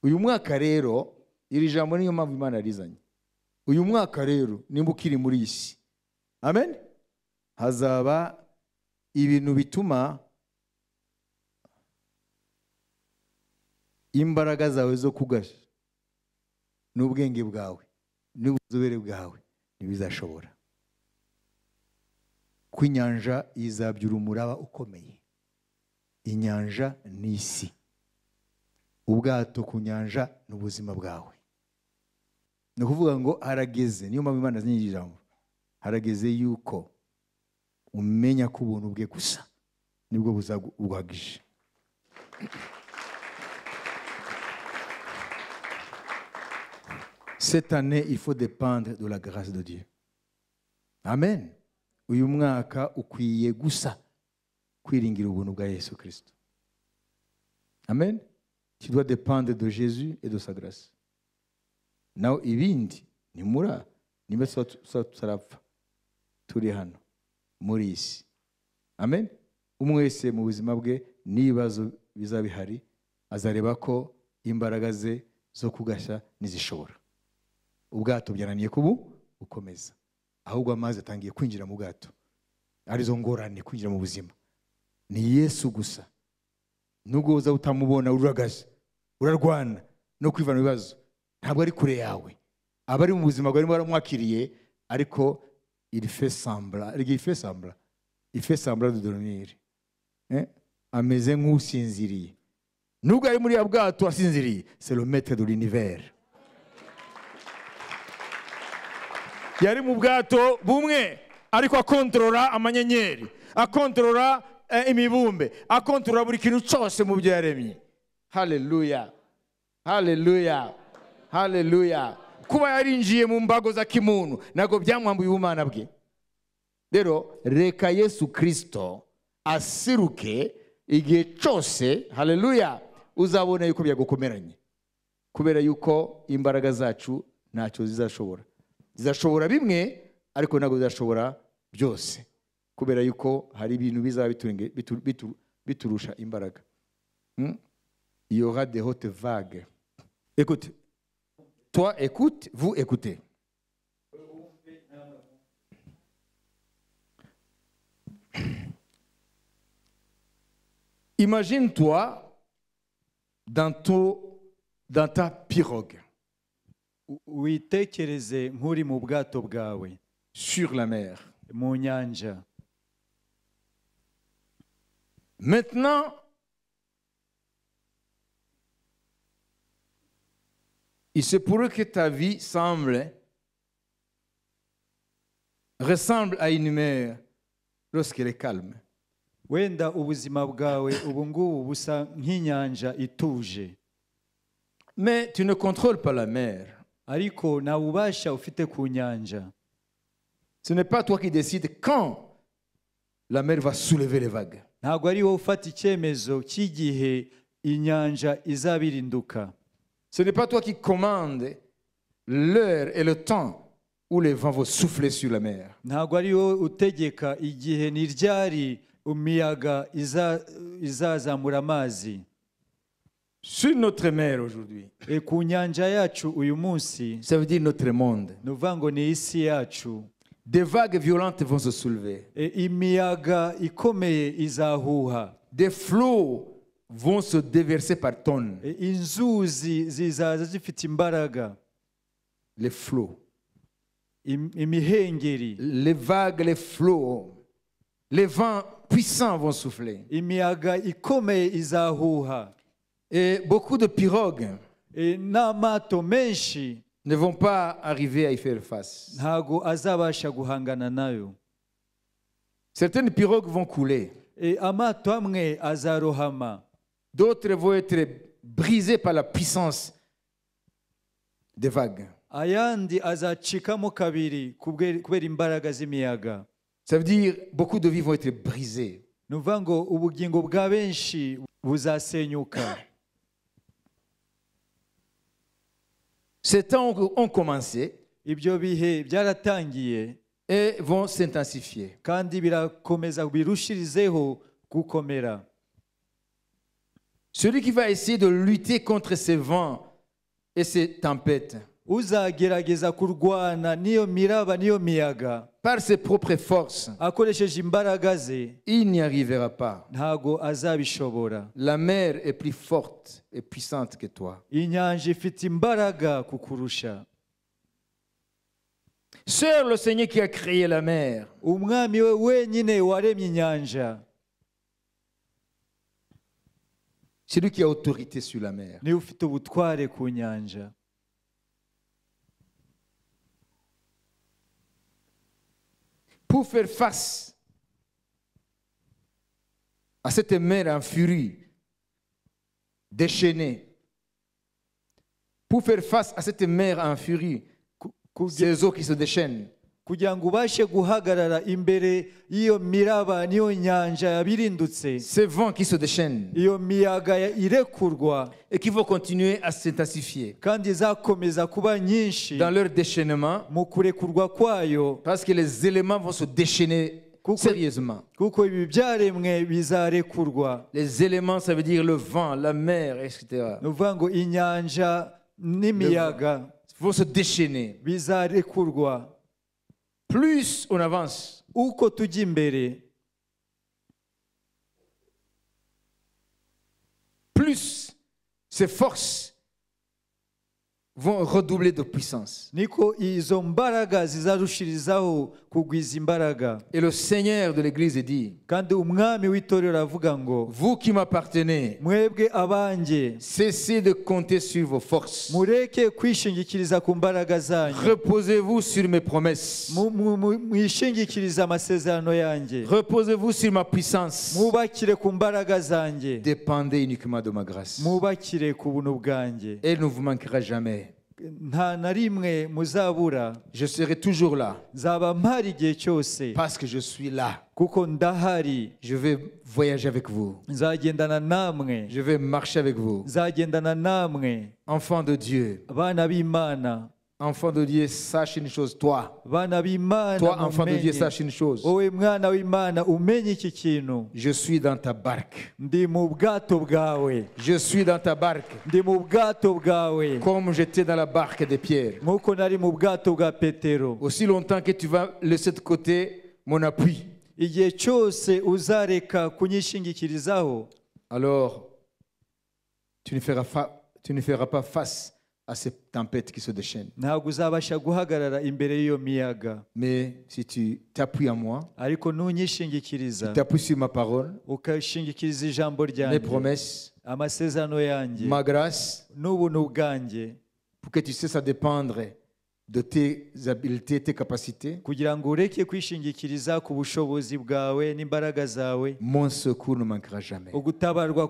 Uyu mwaka rero, iri jambo niyo mpamvu Imana yarizanye. Uyu mwaka rero nimba ukiri muri iyi si, amen, hazaba ibintu bituma imbaraga zawe zo kugasha n'ubwenge bwawe n'ubuzobere bwawe ntibizashobora. Ko inyanja izabyura umuraba ukomeye. Inyanja ni isi. Ubwato ku nyanja ni ubuzima bwawe. Ni ukuvuga ngo harageze, niyo mpamvu Imana yazanye ijambo, harageze yuko umenya ko ubuntu bwe gusa nibwo buzaguhagije. Cette année, il faut dépendre de la grâce de Dieu. Amen. Uyu mwaka ukwiye gusa kwiringira ubuntu bwa Yesu Kristo. Amen. Tu dois dépendre de Jésus et de sa grâce. Naho ibindi ni mura niba tutarapfa turi hano muri isi. Amen. Umwe wese mu buzima bwe n'ibibazo bizabihari azareba ko imbaraga ze zo kugashya nizishobora. Ubwato byananiye kubu ukomeza, ahubwo amazi atangiye kwinjira mu bwato, arizo ngorane kwinjira mu buzima. Ni Yesu gusa. Nubwo uza utamubona uragaje, urarwana no kwivana ibibazo, ntabwo ari kure yawe. Abari mu buzima bwawe baramwakiriye, ariko il fait semblant, il fait semblant, il fait semblant de dormir. Ameze nk'usinziriye. Nubwo ari muri ya bwato asinziriye, c'est le maître de l'univers. Yari mu bwato bumwe ariko akontorora amanyenyeri, akontorora imibumbe, akontorora buri kintu cyose mu byo yaremye. Haleluya, haleluya, haleluya. Kuba yarinjiye mu mbago za kimuntu ntabwo byamwambuye ubumana bwe. Rero reka Yesu Kristo asiruke igihe cyose. Haleluya. Uzabona yuko byagukomeranye, kubera yuko imbaraga zacu ntacyo zizashobora. Zizashobora bimwe ariko ntabwo zizashobora byose, kubera yuko hari ibintu bizaba biturusha imbaraga. Il y aura des hautes vagues. Écoute, toi écoute, vous écoutez. Imagine-toi dans ta pirogue. Witekereze nk'uri mu bwato bwawe. Sur la mer. Mu nyanja. Maintenant, il se pourrait que ta vie ressemble à une mer lorsqu'elle est calme. Wenda ubuzima bwawe ubu ngubu busa nk'inyanja ituje. Mais tu ne contrôles pas la mer. Ariko nta bubasha ufite ku nyanja. Ce n'est pas toi qui décides quand la mer va soulever les vagues. Ntabwo ari wowe ufata icyemezo cy'igihe inyanja izabirinduka. Ce n'est pas toi qui commande l'heure et le temps où les vents vont souffler sur la mer. Ntabwo ari wowe utegeka igihe n'iryari imiyaga izazamura amazi. Sur notre mer aujourd'hui. Ku nyanja yacu uyu munsi. Ça veut dire notre monde. Ni ukuvuga ngo ni isi yacu. Des vagues violentes vont se soulever. Imiyaga ikomeye izahuha. Des flots vont se déverser par tonnes. Inzuzi zizaza zifite imbaraga. Les flots. Imihengeri. Les vagues, les flots. Les vents puissants vont souffler. Imiyaga ikomeye izahuha. Et beaucoup de pirogues n'amato menshi ne vont pas arriver à y faire face. Ntago azabasha guhangana nayo. Certaines pirogues vont couler. Amato amwe azarohama. D'autres vont être brisées par la puissance des vagues. Ayandi azacikamo kabiri kubera imbaraga z'imiyaga. Ça veut dire beaucoup de vies vont être brisées. Ni ukuvuga ngo ubugingo bwa benshi buzasenyuka. Ces temps ont commencé. Ibyo bihe byaratangiye. Et vont s'intensifier. Kandi birakomeza birushirizeho gukomera. Celui qui va essayer de lutter contre ces vents et ces tempêtes. Uzagerageza kurwana n'iyo miraba n'iyo miyaga. Par ses propres forces. Akoresheje imbaraga ze. Il n'y arrivera pas. Ntago azabishobora. La mer est plus forte et puissante que toi. Inyanja ifite imbaraga kukurusha. Seul le Seigneur qui a créé la mer. Umwami we wenyine waremye inyanja. C'est lui qui a autorité sur la mer. Niwe ufite ubutware ku nyanja. Pour faire face à cette mer en furie, déchaînée, pour faire face à cette mer en furie, ces eaux qui se déchaînent, kugira ngo ubashe guhagarara imbere y'iyo miraba n'iyo nyanja yabirindutse, ces vents qui se déchaînent, iyo miyaga irekurwa, et qui vont continuer à s'intensifier, kandi izakomeza kuba nyinshi dans leur déchaînement, mu kurekurwa kwayo, parce que les éléments vont se déchaîner sérieusement. Kuko ibi byaremwe bizarekurwa. Les éléments, ça veut dire le vent, la mer, etc. Ni ukuvuga ngo inyanja n'imiyaga vont se déchaîner. Bizarekurwa. Plus on avance, uko tujya imbere, plus ces forces vont redoubler de puissance. Niko izo mbaraga zizarushirizaho kugwiza imbaraga. Et le Seigneur de l'Église dit, kandi umwami w'itorero aravuga ngo, vous qui m'appartenez, mwebwe abanjye, cessez de compter sur vos forces. Mureke kwishingikiriza ku mbaraga zanyu. Reposez-vous sur mes promesses. Mwishingikirize amasezerano yanjye. Reposez-vous sur ma puissance. Mwubakire ku mbaraga zanjye. Dépendez uniquement de ma grâce. Mwubakire ku buntu bwanjye. Elle ne vous manquera jamais. Nta na rimwe muzabura. Je serai toujours là. Nzaba mpari igihe cyose. Parce que je suis là. Kuko ndahari. Je vais voyager avec vous. Nzagendana namwe. Je vais marcher avec vous. Nzagendana namwe. Enfant de Dieu. Bana b'Imana. Enfant de Dieu, sache une chose, toi. Bana b'Imana. Toi, enfant de Dieu, sache une chose. Wowe mwana w'Imana, umenye iki kintu. Je suis dans ta barque. Ndi mu bwato bwawe. Je suis dans ta barque. Ndi mu bwato bwawe. Comme j'étais dans la barque de Pierre. Nkuko nari mu bwato bwa Petero. Aussi longtemps que tu vas laisser de côté mon appui. Igihe cyose uzareka kunyishingikirizaho. Alors, tu ne feras pas face à cette tempête qui se déchaîne. Ntabwo uzabasha guhagarara imbere y'iyo miyaga. Mais si tu t'appuies à moi, ariko nunyishingikiriza, tu t'appuies sur ma parole, ukashingikiriza ijambo ryanjye, mes promesses, amasezerano yanjye, ma grâce, n'ubuntu bwanjye, pour que tu cesses à dépendre de tes habiletés, tes capacités, kugira ngo ureke kwishingikiriza ku bushobozi bwawe n'imbaraga zawe, mon secours ne manquera jamais. Ugutabarwa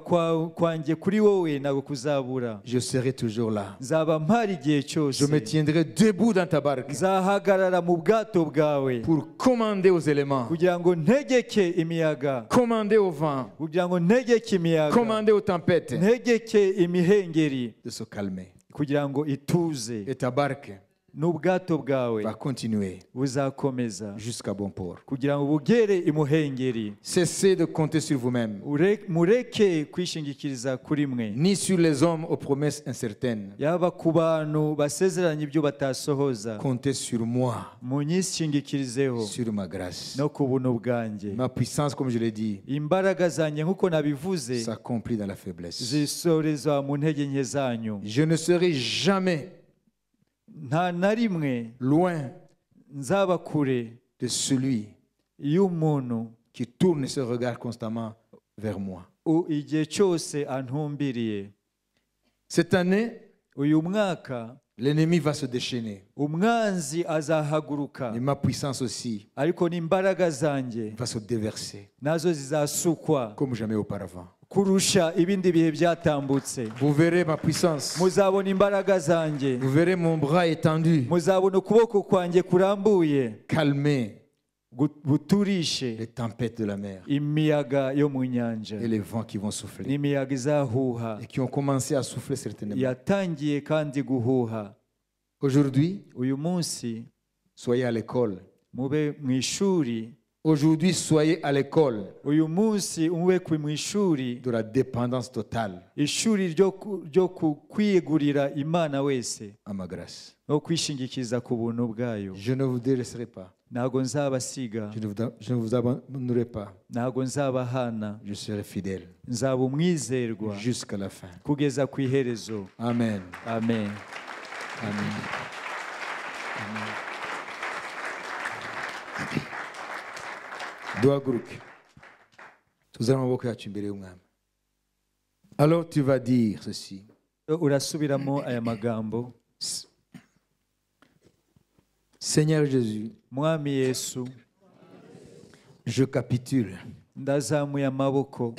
kwanjye kuri wowe ntabwo kuzabura. Je serai toujours là. Nzaba mpari igihe cyose. Je me tiendrai debout dans ta barque. Nzahagarara mu bwato bwawe. Pour commander aux éléments. Kugira ngo ntegeke imiyaga. Commander au vent. Kugira ngo ntegeke imiyaga. Commander aux tempêtes. Ntegeke imihengeri. De se calmer. Kugira ngo ituze. Et ta barque n'ubwato bwawe va continuer buzakomeza jusqu'à bon port. Kugira ngo bugere imuhengeri. Cessez de compter sur vous-même. Mureke kwishingikiriza kuri mwe. Ni sur les hommes aux promesses incertaines. Yaba ku bantu basezeranye ibyo batasohoza. Comptez sur moi. Munyishingikirizeho. Sur ma grâce. No ku buntu bwanjye. Ma puissance, comme je l'ai dit, imbaraga zanjye nkuko nabivuze, s'accomplit dans la faiblesse. Zisorezwa mu ntege nke zanyu. Je ne serai jamais nta na rimwe loin nzaba kure de celui y'umuntu qui tourne ses regards constamment vers moi. Igihe cyose antumbiriye. Cette année, uyu mwaka, L'ennemi va se déchaîner. Umwanzi azahaguruka. Et ma puissance aussi ariko n'imbaraga zanjye va se déverser nazo zizasukwa comme jamais auparavant. Kurusha ibindi bihe byatambutse. Vous verrez ma puissance. Muzabona imbaraga zanjye. Vous verrez mon bras étendu. Muzabona ukuboko kwanjye kurambuye. Calmer buturishe les tempêtes de la mer imiyaga yo mu nyanja et les vents qui vont souffler n'imiyaga izahuha et qui ont commencé à souffler certainement. Yatangiye kandi guhuha. Aujourd'hui, uyu munsi soyez à l'école. Mube mu ishuri. Aujourd'hui, soyez à l'école uyu munsi mube mu ishuri de la dépendance totale ishuri ryo kwiyegurira Imana wese à ma grâce. No kwishingikiriza ku buntu bwayo. Je ne vous délaisserai pas. Ntago nzabasiga. Je ne vous abandonnerai pas. Ntago nzabahana. Je serai fidèle. Nzaba umwizerwa jusqu'à la fin. Kugeza ku iherezo. Amen. Amen. Amen. Amen. Duhaguruke tuzane amaboko yacu imbere y'umwami. Alors tu vas dire ceci. Urasubiramo aya magambo. Seigneur Jésus, Mwami Yesu, je capitule. Ndazamuye amaboko.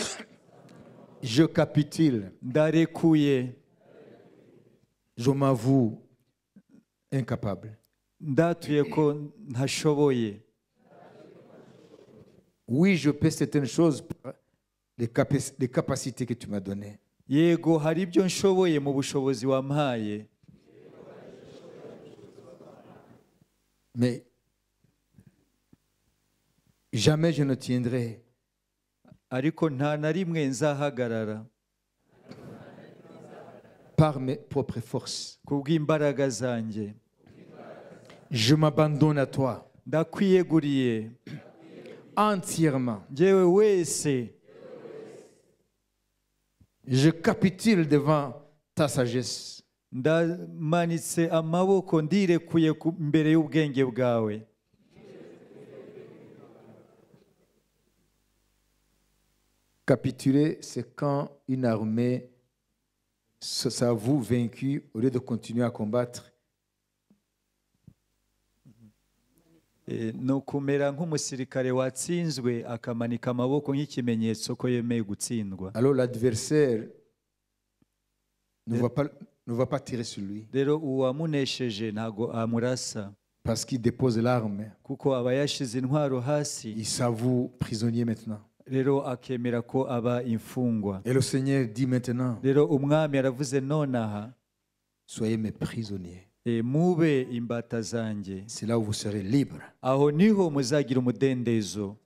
Je capitule. Ndarekuye. Je m'avoue incapable. Ndatuye ko ntashoboye. Oui, je peux certaines choses par les capacités que tu m'as données. Yego hari ibyo nshoboye mu bushobozi wampaye. Mais jamais je ne tiendrai. Ariko nta na rimwe nzahagarara. Par mes propres forces. Kubw'imbaraga zanjye. Je m'abandonne à toi. Ndakwiyeguriye. Entièrement. Njyewe wese. Je capitule devant ta sagesse. Ndamanitse amaboko ndirekuye imbere y'ubwenge bwawe. Capituler, c'est quand une armée s'avoue vaincue au lieu de continuer à combattre. No kumera nk'umusirikare watsinzwe akamanika amaboko nk'ikimenyetso ko yemeye gutsindwa. Alors l'adversaire ne va pas tirer sur lui. Rero uwamunesheje ntago amurasa. Parce qu'il dépose l'arme. Kuko aba yashize intwaro hasi. Il s'avoue prisonnier maintenant. Rero akemera ko aba imfungwa. Et le Seigneur dit maintenant. Rero umwami aravuze nonaha. Soyez mes prisonniers. Mube imbata zanjye. C'est là où vous serez libre. Aho niho muzagira umudendezo.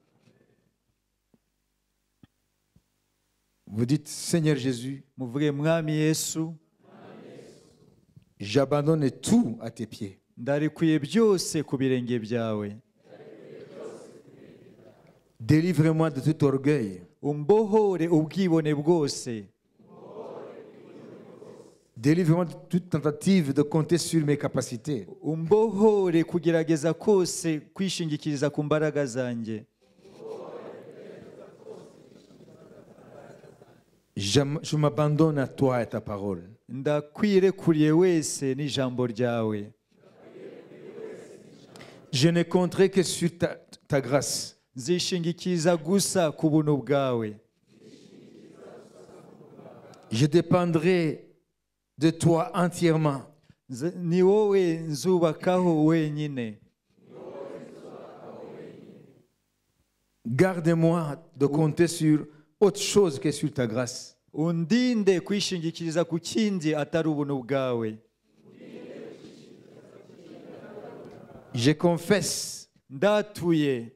Vous dites Seigneur Jésus, muvuge Mwami Yesu, j'abandonne tout à tes pieds. Ndarekuye byose ku birenge byawe. Délivre-moi de tout orgueil. Umbohore ubwibone bwose. Délivre-moi de toute tentative de compter sur mes capacités. Umbohore kugerageza kose kwishingikiriza ku mbaraga zanjye. Je m'abandonne à toi et à ta parole. Ndakwirekuriye wese n'ijambo ryawe. Je ne compterai que sur ta grâce. Nzishingikiriza gusa ku buntu bwawe. Je dépendrai de toi entièrement. Ni wowe nzubakaho wenyine. Garde-moi de compter sur autre chose que sur ta grâce. Undinde kwishingikiriza ku kindi atari ubuntu bwawe. Je confesse ndatuye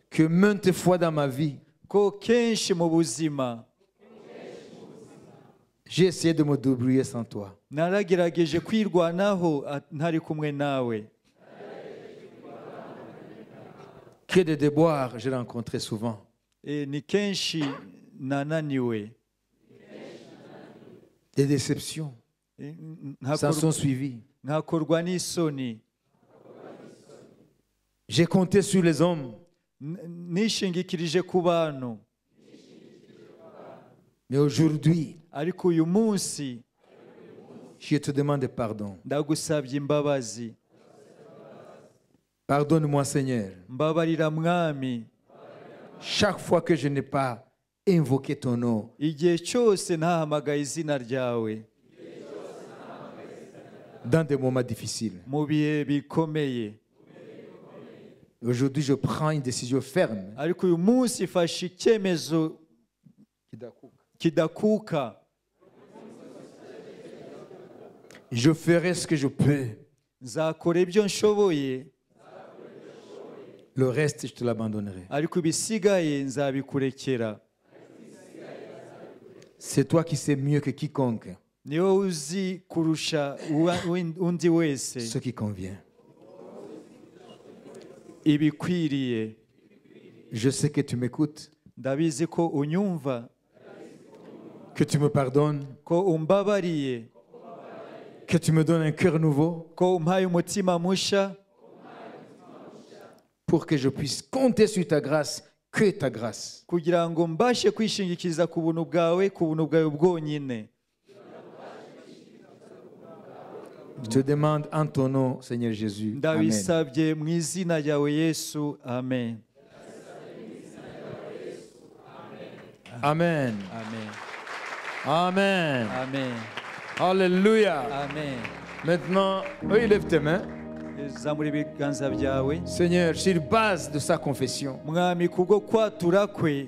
que maintes fois dans ma vie ko kenshi mu buzima j'ai essayé de me débrouiller sans toi. Naragerageje kwirwanaho ntari kumwe nawe. Que de déboires j'ai rencontré souvent. Ni kenshi nananiwe. Des déceptions s'en sont suivies. Nkakorwa n'isoni. J'ai compté sur les hommes. Nishingikirije ku bantu. Mais aujourd'hui, ariko uyu munsi, Je te demande pardon. Ndagusabye imbabazi. Pardonne-moi, Seigneur. Mbabarira mwami. Chaque fois que je n'ai pas invoqué ton nom, igihe cyose ntahamagaye izina ryawe, dans des moments difficiles. Mu bihe bikomeye. Aujourd'hui, je prends une décision ferme. Ariko uyu munsi mfashe icyemezo kidakuka. Je ferai ce que je peux. Nzakora ibyo nshoboye. Le reste, je te l'abandonnerai. Ariko ibisigaye nzabikurekera. C'est toi qui sais mieux que quiconque Ni wowe uzi kurusha undi wese ce qui convient. Ibikwiriye. Je sais que tu m'écoutes, Ndabizi ko unyumva, que tu me pardonnes, ko umbabariye, que tu me donnes un cœur nouveau ko umpaye umutima musha, pour que je puisse compter sur ta grâce, que ta grâce. Kugira ngo mbashe kwishingikiriza ku buntu bwawe, ku buntu bwawe bwonyine. Je te demande en ton nom, Seigneur Jésus. Amen. Ndabisabye mu izina ryawe Yesu. Amen. Amen. Amen. Amen. Amen. Alléluia. Amen. Maintenant, oui, lève tes mains. Zamura ibiganza byawe. Seigneur, sur base de sa confession, Mwami, kubwo kwatura kwe,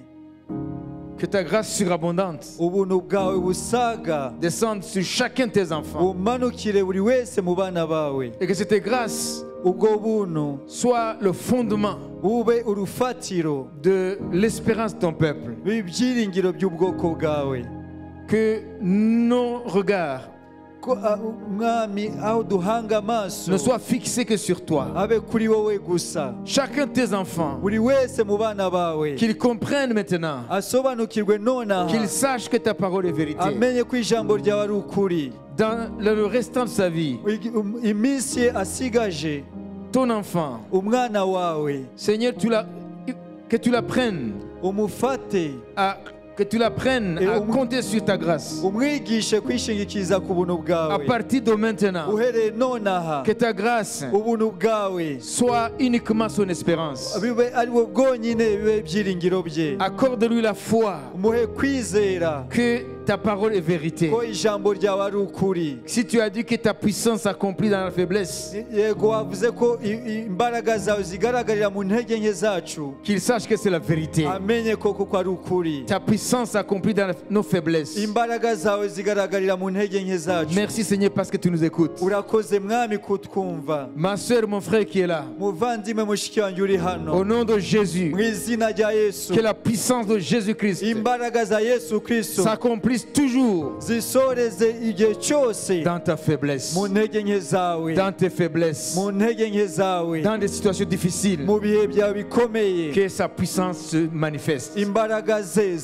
que ta grâce surabondante ubuntu bwawe busaga descende sur chacun de tes enfants. Bumanukire buri wese mu bana bawe. Et que cette grâce ubwo buntu soit le fondement bube urufatiro de l'espérance de ton peuple. B'ibyiringiro by'ubwoko bwawe. Que nos regards Ko mwami aho duhanga amaso ne soient fixés que sur toi. Abe kuri wowe gusa. Chacun de tes enfants, buri wese mu bana bawe qu'ils comprennent maintenant, asobanukirwe nonaha, qu'ils sachent que ta parole est vérité. Amenye ko ijambo ryawe ari ukuri. Dans le restant de sa vie, Iminsi ye asigaje, ton enfant, umwana wawe, Seigneur, que tu l'apprennes umufate, à, que tu l'apprennes à compter sur ta grâce. Umwigishe kwishingikiriza ku buntu À bwawe. partir de maintenant, Uhereye nonaha, que ta grâce ubuntu bwawe soit uniquement son espérance. bibe ari bwo bwonyine bibe ibyiringiro bye. Accorde-lui la foi Umuhe kwizera que ta parole est vérité. ko ijambo ryawe ari ukuri. Si tu as dit que ta puissance s'accomplit dans la faiblesse, Yego wavuze ko imbaraga zawe zigaragarira mu ntege nke zacu, qu'il sache que c'est la vérité. amenye ko kuko ari ukuri. Ta puissance s'accomplit dans nos faiblesses. Imbaraga zawe zigaragarira mu ntege nke zacu. Merci Seigneur parce que tu nous écoutes. Urakoze mwami kutwumva. Ma soeur, mon frère qui est là, Muvandimwe mushiki wanjye uri hano, au nom de Jésus, mu izina rya Yesu, que la puissance de Jésus-Christ imbaraga za Yesu Kristo s'accomplisse toujours zisoreze igihe cyose dans ta faiblesse, mu ntege nke zawe, dans tes faiblesses, mu ntege nke zawe, dans des situations difficiles, mu bihe byawe bikomeye, que sa puissance se manifeste. Imbaraga ze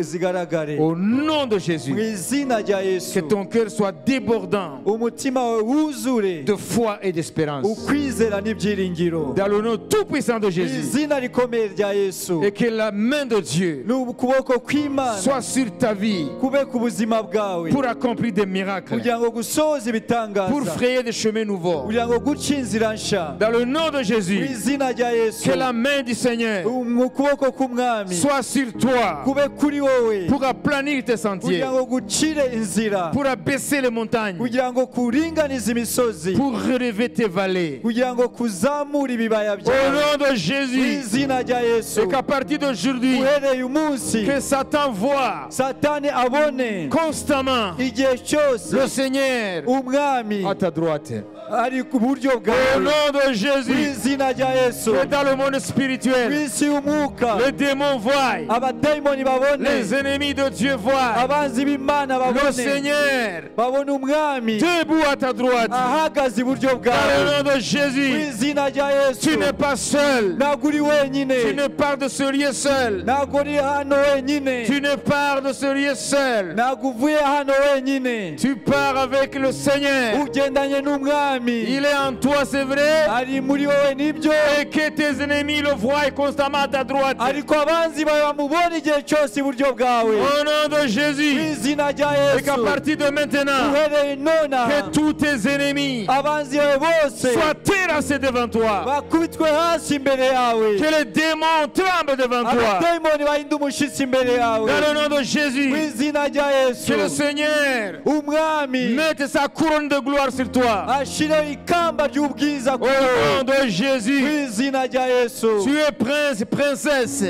zigaragare. Au nom de Mu Jésus, izina rya Yesu, que ton cœur soit débordant umutima wawe wuzure de foi et d'espérance. Ukwizera n'ibyiringiro. Dans le nom tout-puissant de Mu Jésus, izina rikomeye rya Yesu, et que la main de Dieu n'ukuboko kw'Imana soit sur ta vie kube ku buzima bwawe pour accomplir des miracles, kugira ngo gusohoze ibitangaza, pour frayer des chemins nouveaux. Kugira ngo guce inzira nsha. Dans le nom de Mu Jésus, izina rya Yesu, que la main du Seigneur mu kuboko k'Umwami soit sur toi kube kuri wowe pour aplanir tes sentiers, kugira ngo gucire inzira, pour abaisser les montagnes, kugira ngo kuringanize imisozi, pour relever tes vallées. Kugira ngo kuzamure ibibaya Au byawe. nom de Mu Jésus, izina rya Yesu, et qu'à partir d'aujourd'hui, uhereye umunsi que Satan voit Satani abone constamment igihe cyose le Seigneur Umwami à ta droite. Ari ku buryo Au bwawe. nom de Mu Jésus, izina rya Yesu, que dans le monde spirituel, mu isi y'umwuka, les démons voient, abadayimoni babone, les ennemis de Dieu voient, abanzi b'Imana le babone, Seigneur babone Umwami debout à ta droite. Ahagaze iburyo Dans bwawe. le nom de Mu Jésus, izina rya Yesu, tu n'es pas seul. ntabwo uri wenyine. Tu ne pars de ce lieu seul. Ntabwo uri hano wenyine. Tu ne pars de ce lieu seul. Ntabwo uvuye hano wenyine. Tu pars avec le Seigneur. Ugendanye n'Umwami. Il est en toi, c'est vrai. Ari muri wowe nibyo. Et que tes ennemis le voient constamment à ta droite. Ariko abanzi bawe bamubona igihe cyose iburyo buryo bwawe. Au nom de Jésus. Mu izina rya Et qu'à Yesu. partir de maintenant, Uhereye nonaha, que tous tes ennemis abanzi bawe bose soient terrassés devant toi. bakubitwe hasi imbere yawe. Que les démons tremblent devant toi. Abadayimoni bahinde umushitsi imbere yawe. Dans le nom de Mu Jésus, izina rya Yesu. que le Seigneur Umwami mette sa couronne de gloire sur toi. ashireho ikamba ry'ubwiza Au kuri wowe. nom de Mu Jésus, izina rya Yesu. tu es prince, princesse.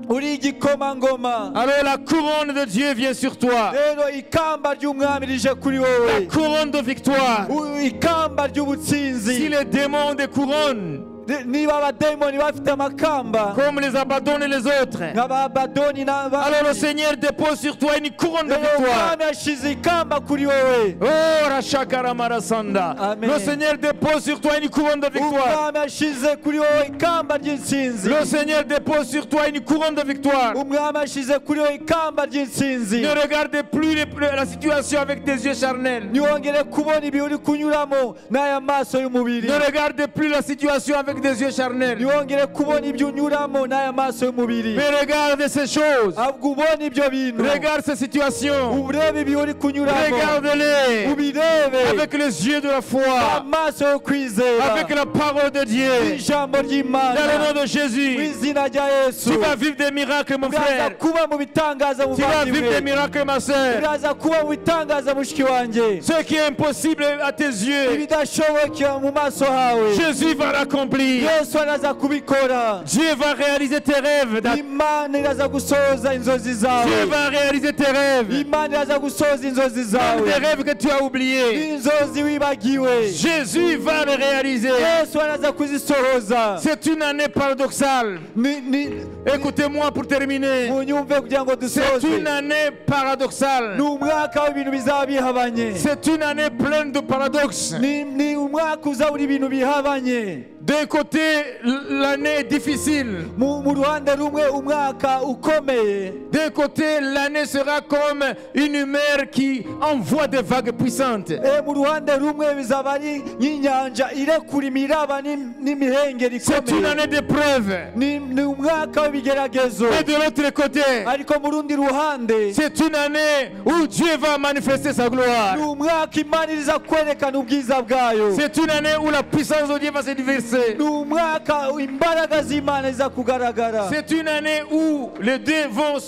Uri igikomangoma. Alors la couronne de Dieu vient sur toi. Rero ikamba ry'umwami rije kuri La wowe. couronne de victoire. Ikamba Si ry'ubutsinzi. les démons ont des couronnes, Niba abadayimoni bafite amakamba comme les Abaddon et les autres, nk'ababadoni alors le n'abandi, Seigneur dépose sur toi une couronne de rero victoire. umwami ashize ikamba kuri wowe. Oh, Rachakaramarasanda. Amen. Le Seigneur dépose sur toi une couronne de victoire. Umwami ashize kuri wowe ikamba ry'intsinzi. Le Seigneur dépose sur toi une couronne de victoire. Umwami ashize kuri wowe ikamba ry'intsinzi. Ne regarde plus la situation avec tes yeux charnels. Ntiwongere kubona ibihe uri kunyuramo n'aya maso y'umubiri. Ne regarde plus la situation avec des yeux charnels. Ntiwongere kubona ibyo unyuramo n'aya maso y'umubiri. Mais regarde ces choses. Ahubwo ubone ibyo bintu. Regarde ces situations. Urebe ibihe uri kunyuramo. Regarde-les Ubirebe avec les yeux de la foi, amaso yo kwizera. avec la parole de Dieu. Ijambo ry'Imana. Dans le nom de Mu Jésus, izina rya Yesu. tu vas vivre des miracles, mon Uraza frère. kuba mu bitangaza Tu vas vivre des muvandimwe. miracles, ma soeur. Uraza kuba mu bitangaza mushiki wanjye. Ce qui est impossible à tes yeux, Ibidashoboka mu maso hawe, Jésus va l'accomplir. Yesu araza kubikora. Dieu va réaliser tes rêves. Imana iraza gusohoza inzozi zawe. Dieu va réaliser tes rêves. Imana iraza gusohoza inzozi zawe. Même des rêves que tu as oubliés. Inzozi wibagiwe, Jésus va les réaliser. Yesu araza kuzisohoza. C'est une année paradoxale. Ni Écoutez-moi pour terminer. munyumve kugira ngo C'est dusoze. une année paradoxale. Ni umwaka w'ibintu bizaba bihabanye. C'est une année pleine de paradoxes. Ni umwaka uzabura ibintu bihabanye. D'un côté, l'année est difficile. Mu ruhande rumwe umwaka ukomeye. D'un côté, l'année sera comme une mer qui envoie des vagues puissantes. Mu ruhande rumwe bizaba ari nk'inyanja irekura imiraba n'imihengeri C'est une ikomeye. année d'épreuve. Ni umwaka w'ibigeragezo. Et de l'autre côté, Ariko mu rundi ruhande, c'est une année où Dieu va manifester sa gloire. ni umwaka Imana iza kwerekana ubwiza bwayo. C'est une année où la puissance de Dieu va se déverser. Ni umwaka imbaraga z'Imana ziza kugaragara. C'est une année où les deux vont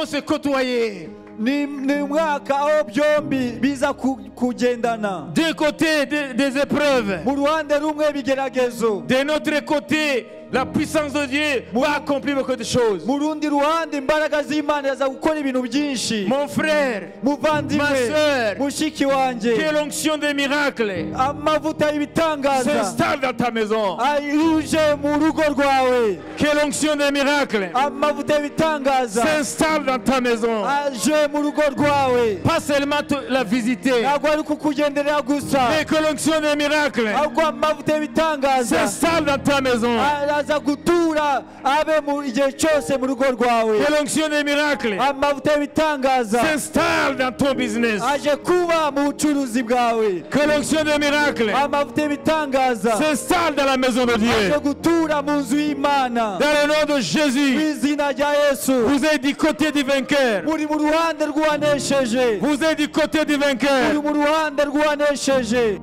se côtoyer. Ni umwaka aho byombi biza kugendana. D'un côté des épreuves, Mu ruhande rumwe ibigeragezo, de l'autre côté, la puissance de Dieu va accomplir beaucoup de choses. mu rundi ruhande imbaraga z'Imana ziza gukora ibintu byinshi. Mon frère, Muvandimwe, ma sœur, mushiki wanjye, que l'onction des miracles amavuta y'ibitangaza s'installe dans ta maison. yuje mu rugo rwawe. Que l'onction des miracles Amavuta y'ibitangaza s'installe dans ta maison. aje mu rugo rwawe. Pas seulement te la visiter, Ntabwo ari kukugenderera gusa, mais que l'onction des miracles ahubwo amavuta y'ibitangaza s'installe dans ta maison. araza gutura abe mu igihe cyose mu rugo rwawe. Que l'onction des miracles Amavuta y'ibitangaza s'installe dans ton business. aje kuba mu bucuruzi bwawe. Que l'onction des miracles Amavuta y'ibitangaza s'installe dans la maison de Dieu. aje gutura mu nzu y'Imana. Dans le nom de Mu Jésus, izina rya Yesu, vous êtes du côté du vainqueur. muri mu ruhande rw'uwanesheje. Vous êtes du côté du Muri vainqueur. mu ruhande rw'uwanesheje.